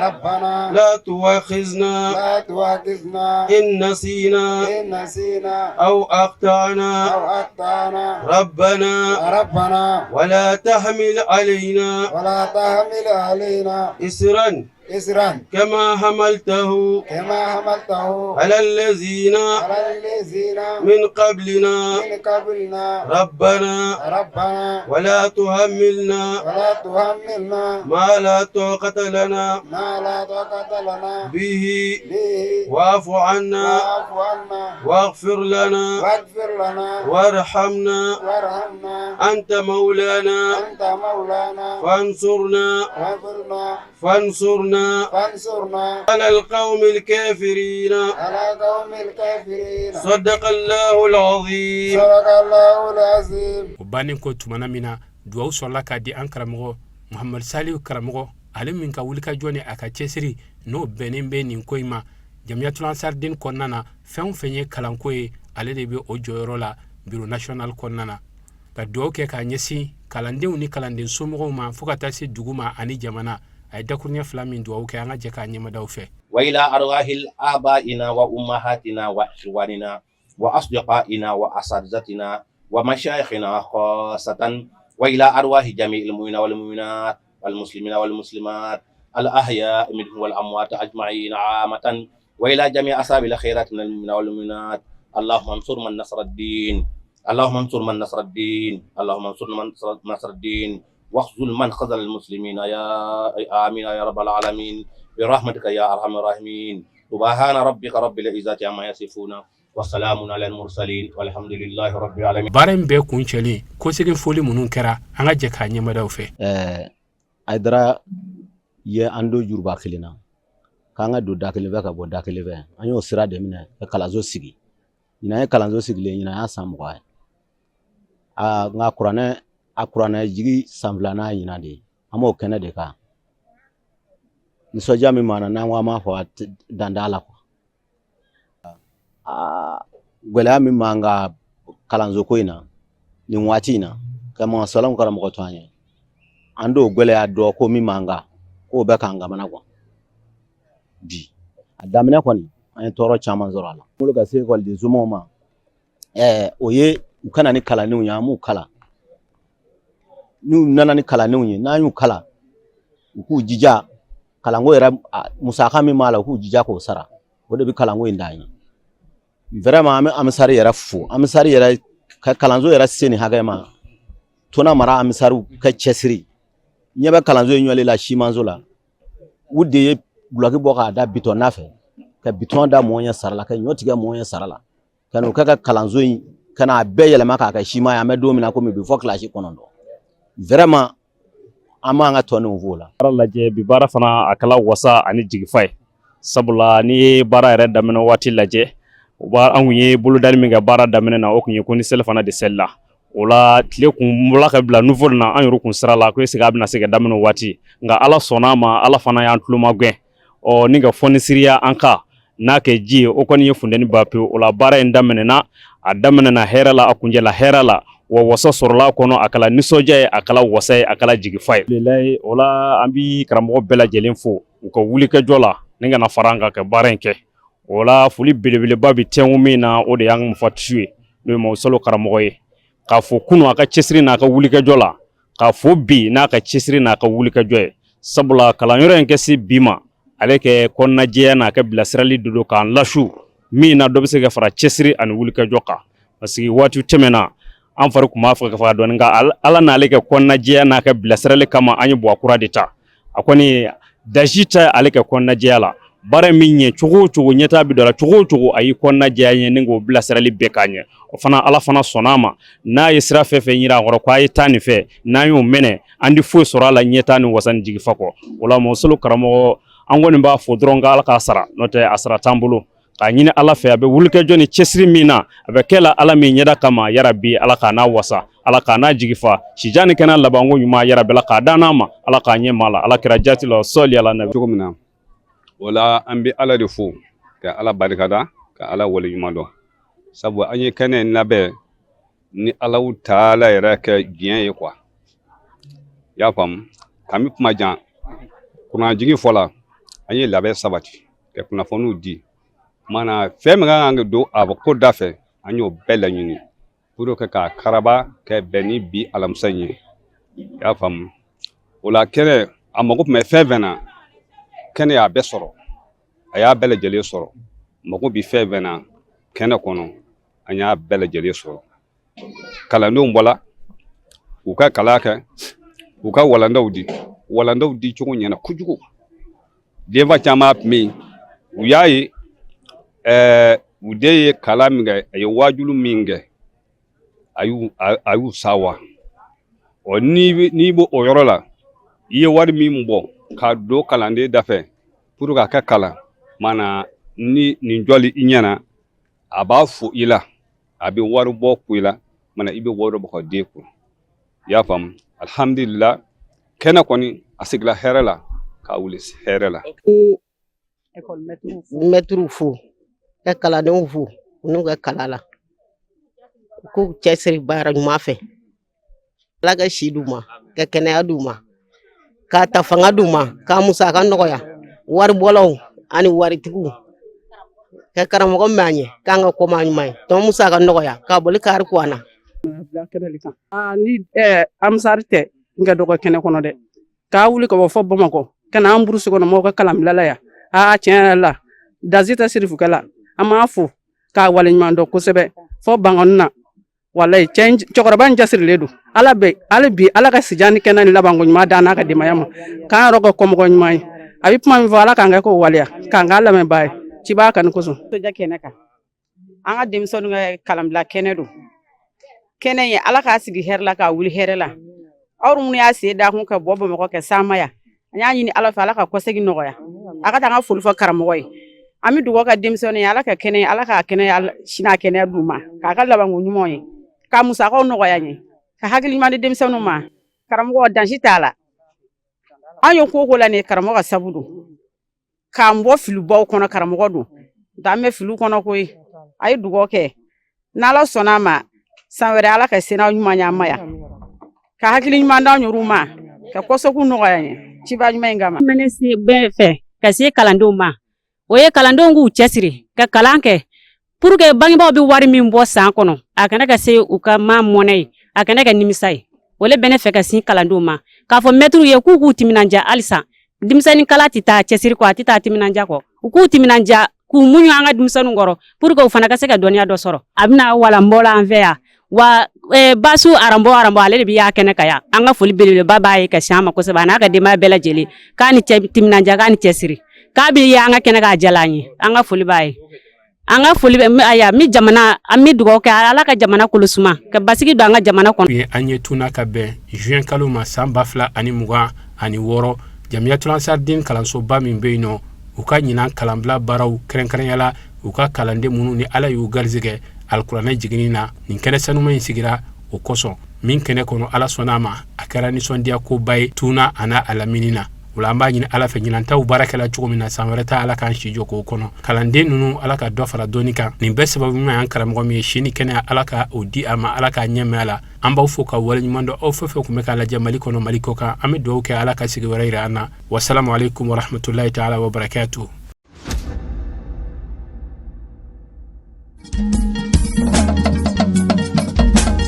ربنا لا تؤاخذنا لا تؤاخذنا إن نسينا إن نسينا أو أخطأنا أو أخطأنا ربنا ربنا ولا تحمل علينا ولا تحمل علينا إسرا إسرا كما حملته كما حملته على الذين على الذين من قبلنا من قبلنا ربنا ربنا ولا تحملنا ولا تحملنا ما لا طاقة لنا ما لا طاقة لنا به به واعف عنا واعف عنا واغفر لنا واغفر لنا وارحمنا وارحمنا أنت مولانا أنت مولانا فانصرنا وانصرنا فانصرنا فانصرنا على القوم الكافرين على قوم الكافرين صدق الله العظيم صدق الله العظيم O bannen ko tumana min na, duwawu sɔrɔla k'a di an karamɔgɔ Muhamadu Salihu karamɔgɔ, ale min ka wulikajɔ ni a ka cɛsiri n'o bɛnnen bɛ nin ko in ma Jamiyatul Ansardin kɔnɔna na. Fɛn o fɛn ye kalanko ye, ale de bɛ o jɔyɔrɔ la bureau national kɔnɔna na, ka duwawu kɛ k'a ɲɛsin kalandenw ni kalanden somɔgɔw ma, fo ka taa se dugu ma ani jamana. A ye dakuruɲɛ fila min duwawu kɛ, an ka jɛ k'a ɲɛmadaw fɛ. وإلى أرواح آبائنا وأمهاتنا وإخواننا وأصدقائنا وأساتذتنا ومشايخنا خاصة، وإلى أرواح جميع المؤمنين والمؤمنات والمسلمين والمسلمات الأحياء منهم والأموات أجمعين عامة، وإلى جميع أصحاب الخيرات من المؤمنين والمؤمنات. اللهم انصر من نصر الدين، اللهم انصر من نصر الدين، اللهم انصر من نصر الدين، واخذل من خذل المسلمين، يا آمين يا رب العالمين، برحمتك يا أرحم الراحمين. سبحان ربك رب العزة عما يصفون وسلام على المرسلين والحمد لله رب العالمين. Baara in bɛɛ kuncɛlen, kosegin foli minnu kɛra, an ka jɛ k'a ɲɛmadaw fɛ. Hayidara ye an don juruba kelen na k'an ka don da kelen fɛ ka bɔ da kelen fɛ. An y'o sira de minɛ ka kalanso sigi. Ɲinan ye kalanso sigilen, ɲinan y'a san 20 ye. A nka kuranɛ, a kuranɛ jigi san filanan ɲinan de ye. An b'o kɛnɛ de kan. Nisɔndiya min b'an na, n'an ko an b'a fɔ, a dan t'a la kuwa. Aa, gɛlɛya min b'an ka kalanso ko in na nin waati in na, ka masalaw karamɔgɔ to an ye, an t'o gɛlɛya dɔn ko min b'an kan k'o bɛ k'an kamana gan bi. A daminɛ kɔni, an ye tɔɔrɔ caman sɔrɔ a la. N bolo ka se ekɔliden somɔgɔw ma, o ye u ka na ni kalandenw ye, an b'u kalan. N'u nana ni kalandenw ye, n'an y'u kalan, u k'u jija kalanko yɛrɛ musaka min b'a la, u k'u jija k'o sara. O de bɛ kalanko in d'an ye vraiment. An bɛ Amisari yɛrɛ fo, Amisari yɛrɛ ka kalanso yɛrɛ se nin hakɛ ma. Tona mara Amisariw ka cɛsiri ɲɛ bɛ kalanso in ɲɔli la simanso la. U de ye bulɔki bɔ k'a da bitɔn nafɛ, ka bitɔn da mɔgɔ ɲɛ sara la, ka ɲɔ tigɛ mɔgɔ ɲɛ sara la, ka n'o kɛ ka kalanso in ka n'a bɛɛ yɛlɛma k'a kɛ siman ye. An bɛ don min na komi bi, fɔ kilasi 9. Vraiment, an b'an ka tɔndenw fo o la. Baara lajɛ bi, baara fana a kɛla wasa ani jigifa ye, sabula n'i ye baara yɛrɛ daminɛ waati lajɛ, u b'a an kun ye bolodali min kɛ baara daminɛ na, o kun ye ko ni seli fana de seli la, o la tile kun bɔla ka bila nufo na, an yɛrɛ kun sira la ko est-ce que a bɛna se ka daminɛ o waati. Nka Ala sɔnna a ma, Ala fana y'an tuloma gɛn ɔ ni ka fɔnisiriya an kan n'a kɛ ji ye, o kɔni ye funteni ba pewu. O la baara in daminɛna, a daminɛna hɛrɛ la, a kuncɛla hɛrɛ la, wa wasa sɔrɔla kɔnɔ. A kɛla nisɔndiya ye, a kɛla wasa ye, a kɛla jigifa ye. O la an bi karamɔgɔ bɛɛ lajɛlen fo u ka wulikajɔ la ni ka na fara an kan ka baara in kɛ. O la foli belebeleba bɛ tɛnku min na, o de y'an ka mufatisu ye, n'o ye Mawusalo karamɔgɔ ye, k'a fɔ kunun a ka cɛsiri n'a ka wulikajɔ la, k'a fɔ bi n'a ka cɛsiri n'a ka wulikajɔ ye, sabula kalanyɔrɔ in kɛ se bi ma, ale kɛ kɔnɔnajɛya n'a ka bilasirali de don k'an lasu min na dɔ bɛ se ka fara cɛsiri ani wulikajɔ kan, parce que waati tɛmɛna An fari tun b'a fɛ ka faga dɔɔni, nka Ala n'ale kɛ kɔnɔnajɛya n'a ka bilasirali kama, an ye buwa kura de ta. A kɔni daji tɛ ale kɛ kɔnɔnajɛya la. Baara min ɲɛ cogo o cogo, ɲɛtaa bɛ don a la cogo o cogo, a y'i kɔnɔnajɛya ɲɛ ni k'o bilasirali bɛɛ k'a ɲɛ. O fana, Ala fana sɔnna a ma. N'a ye sira fɛn fɛn yira a kɔrɔ ko a ye taa nin fɛ, n'an y'o minɛ, an tɛ foyi sɔrɔ a la ɲɛtaa ni wasa ni jigifa kɔ. O la, Mɔsolo karamɔgɔ, an kɔni b'a fɔ dɔrɔn ko Ala k'a sara, n'o tɛ a sara t'an bolo. K'a ɲini Ala fɛ, a bɛ wulikajɔ ni cɛsiri min na, a bɛ kɛ la Ala min ɲɛda kama, yarabi Ala k'a n'a wasa, Ala k'a n'a jigifa, sijan ni kɛnɛ labanko ɲuman, yarabi Ala k'a d'an n'a ma, Ala k'a ɲɛ ma la Ala kira jati la sɔli ala nabi. Cogo min na o la, an bɛ Ala de fo, ka Ala barikada, ka Ala waleɲuman dɔn, sabu an ye kɛnɛ in labɛn ni Alahu taala yɛrɛ kɛ diɲɛ ye quoi. I y'a faamu, kami kuma jan kuranjigi fɔla, an ye labɛn sabati ka kunnafoniw di. Mana fɛn min ka kan ka don a ko da fɛ, an y'o bɛɛ laɲini pour que k'a karaba ka bɛn ni bi alamisa in ye. I y'a faamu, o la kɛnɛ a mago tun bɛ fɛn fɛn na, kɛnɛ y'a bɛɛ sɔrɔ, a y'a bɛɛ lajɛlen sɔrɔ. Mago bɛ fɛn fɛn na kɛnɛ kɔnɔ, an y'a bɛɛ lajɛlen sɔrɔ. Kalandenw bɔla u ka kalan kɛ, u ka walandaw di, walandaw di cogo ɲɛna kojugu. Denfa caman tun bɛ yen, u y'a ye u den ye kalan min kɛ, a ye waajulu min kɛ, a y'u sawa. Ɔ n'i b'o o yɔrɔ la, i ye wari min bɔ k'a don kalanden dafɛ pour k'a ka kalan, mana ni nin jɔli i ɲɛna, a b'a fo i la, a bɛ wari bɔ ku i la, mana i bɛ wari bɔ ka den kun. I y'a faamu, alhamdulila, kɛnɛ kɔni a sigila hɛrɛ la, k'a wuli hɛrɛ la. Mɛtiriw fo, ka kalandenw fo u n'u ka kalan la, u k'u cɛsiri baara ɲuman fɛ. Ala ka si d'u ma, ka kɛnɛya d'u ma, k'a ta fanga d'u ma, k'a musaka nɔgɔya, waribɔlaw ani waritigiw, ka karamɔgɔ min b'an ɲɛ k'an ka kɔma ɲuman ye, tɔn musaka nɔgɔya, k'a boli kari ko an na. Ni Ansari tɛ n ka dɔgɔ kɛnɛ kɔnɔ dɛ, k'a wuli ka bɔ fɔ Bamakɔ ka na an burusi kɔnɔ mɔgɔw ka kalanbila la yan. Aa, tiɲɛ yɛrɛ la, dazi tɛ sirifukɛ la. An b'a fo k'a waleɲuman dɔn kosɛbɛ fɔ Bankɔni na. Walayi, cɛ cɛkɔrɔba in cɛsirilen don. Ala bɛ hali bi, Ala ka sijan ni kɛnɛ ni labanko ɲuman d'an n'a ka denbaya ma, k'an yɛrɛ kɛ kɔmɔgɔ ɲuman ye. A bɛ kuma min fɔ, Ala k'an kɛ k'o waleya, k'an k'a lamɛnbaa ye cibaa kanu kosɔn. Kɛnɛ kan, an ka denmisɛnninw ka kalanbila kɛnɛ don. Kɛnɛ ye, Ala k'a sigi hɛrɛ la, k'a wuli hɛrɛ la. Aw minnu y'a sen da kun ka bɔ Bamakɔ kɛ sama yan, an y'a ɲini Ala fɛ, Ala ka kɔsegin nɔgɔya. A ka taa an ka foli fɔ karamɔgɔ ye. An bɛ dugawu ka denmisɛnninw ye, Ala ka kɛnɛ, Ala k'a kɛnɛ sini a kɛnɛya d'u ma, k'a ka labanko ɲumanw ye, ka musakaw nɔgɔya ɲɛ, ka hakili ɲuman di denmisɛnninw ma. Karamɔgɔ dansi t'a la. An ye ko ko la nin karamɔgɔ ka sabu don k'an bɔ filibaw kɔnɔ. Karamɔgɔ don nka an bɛ fili kɔnɔ koyi. A ye dugawu kɛ, n'Ala sɔnna a ma, san wɛrɛ Ala ka sena ɲuman y'an ma yan, ka hakili ɲuman d'an yɛrɛw ma, ka kɔsɔkun nɔgɔya ye ciba ɲuman in kama. Mɛnɛ se bɛɛ fɛ ka se kalandenw ma, o ye kalandenw k'u cɛsiri ka kalan kɛ pour que bangebaaw bɛ wari min bɔ san kɔnɔ, a kana ka se u ka ma mɔnɛ ye, a kana kɛ nimisa ye. O le bɛ ne fɛ ka sin kalandenw ma, k'a fɔ mɛtiriw ye k'u k'u timinanja halisa. Denmisɛnnin kalan tɛ taa cɛsiri kɔ, a tɛ taa timinanja kɔ. U k'u timinanja, k'u muɲu an ka denmisɛnninw kɔrɔ pour que u fana ka se ka dɔnniya dɔ sɔrɔ. A bɛna walan bɔ la an fɛ yan wa basu aranbɔ aranbɔ, ale de bɛ y'a kɛnɛ kan yan. An ka foli belebeleba b'a ye ka sin a ma kosɛbɛ, a n'a ka denbaya bɛɛ lajɛlen, k'a ni cɛ timinanja, k'a ni cɛsiri, k'a bɛ ye an ka kɛnɛ k'a jala an ye. An ka foli b'a ye, an ka foli bɛ aya. Mi jamana, an bɛ dugawu kɛ, Ala ka jamana kolo suma, ka basigi don an ka jamana kɔnɔ. Ye an ye tuna ka bɛn juin kalo ma san 2026, Jamiyatul Ansardin kalansoba min bɛ yen nɔ, u ka ɲinan kalanbila baaraw, kɛrɛnkɛrɛnya la u ka kalanden minnu ni Ala y'u garisɛgɛ alikuranɛ jiginni na, nin kɛnɛ sanuma in sigira o kosɔn. Min kɛnɛ kɔnɔ, Ala sɔnna a ma, a kɛra nisɔndiya koba ye tuna a n'a a lamini na. O la, an b'a ɲini Ala fɛ, ɲinantaw baara kɛla cogo min na, san wɛrɛ ta Ala k'an si jɔ k'o kɔnɔ. Kalanden ninnu, Ala ka dɔ fara dɔnni kan. Nin bɛɛ sababu ɲuman y'an karamɔgɔ min ye, si ni kɛnɛya Ala ka o di a ma, Ala k'a ɲɛ mɛn a la. An b'aw fo ka waleɲuman dɔn, aw fɛn fɛn tun bɛ k'a lajɛ Mali kɔnɔ, Mali kɔ kan. An bɛ dugawu kɛ, Ala ka sigi wɛrɛ yira an na. Wasalamu aleykum warahmatulahi taala wabarakatuh.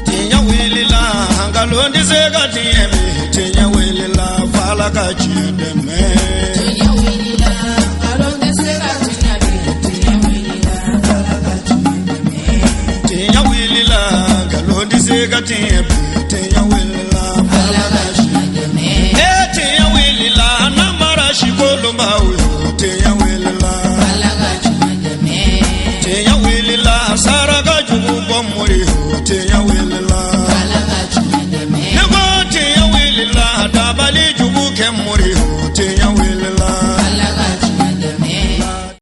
Tiɲɛ wulila, nkalon tɛ se ka tiɲɛ bi. Tiɲɛ wulila, f'Ala ka tiɲɛ dɛmɛ. Tiɲɛ wulila, nkalon tɛ se ka tiɲɛ bi. Tiɲɛ wulila, f'Ala ka tiɲɛ dɛmɛ. Tiɲɛ wulila, nkalon tɛ se ka tiɲɛ bi. Tiɲɛ wulila, Ala ka tiɲɛ dɛmɛ. E tiɲɛ wulila, namara si kolonbaw yo. Tiɲɛ wulila, Ala ka tiɲɛ dɛmɛ. Tiɲɛ wulila, saraka jugu bɔ mori yo. Tiɲɛ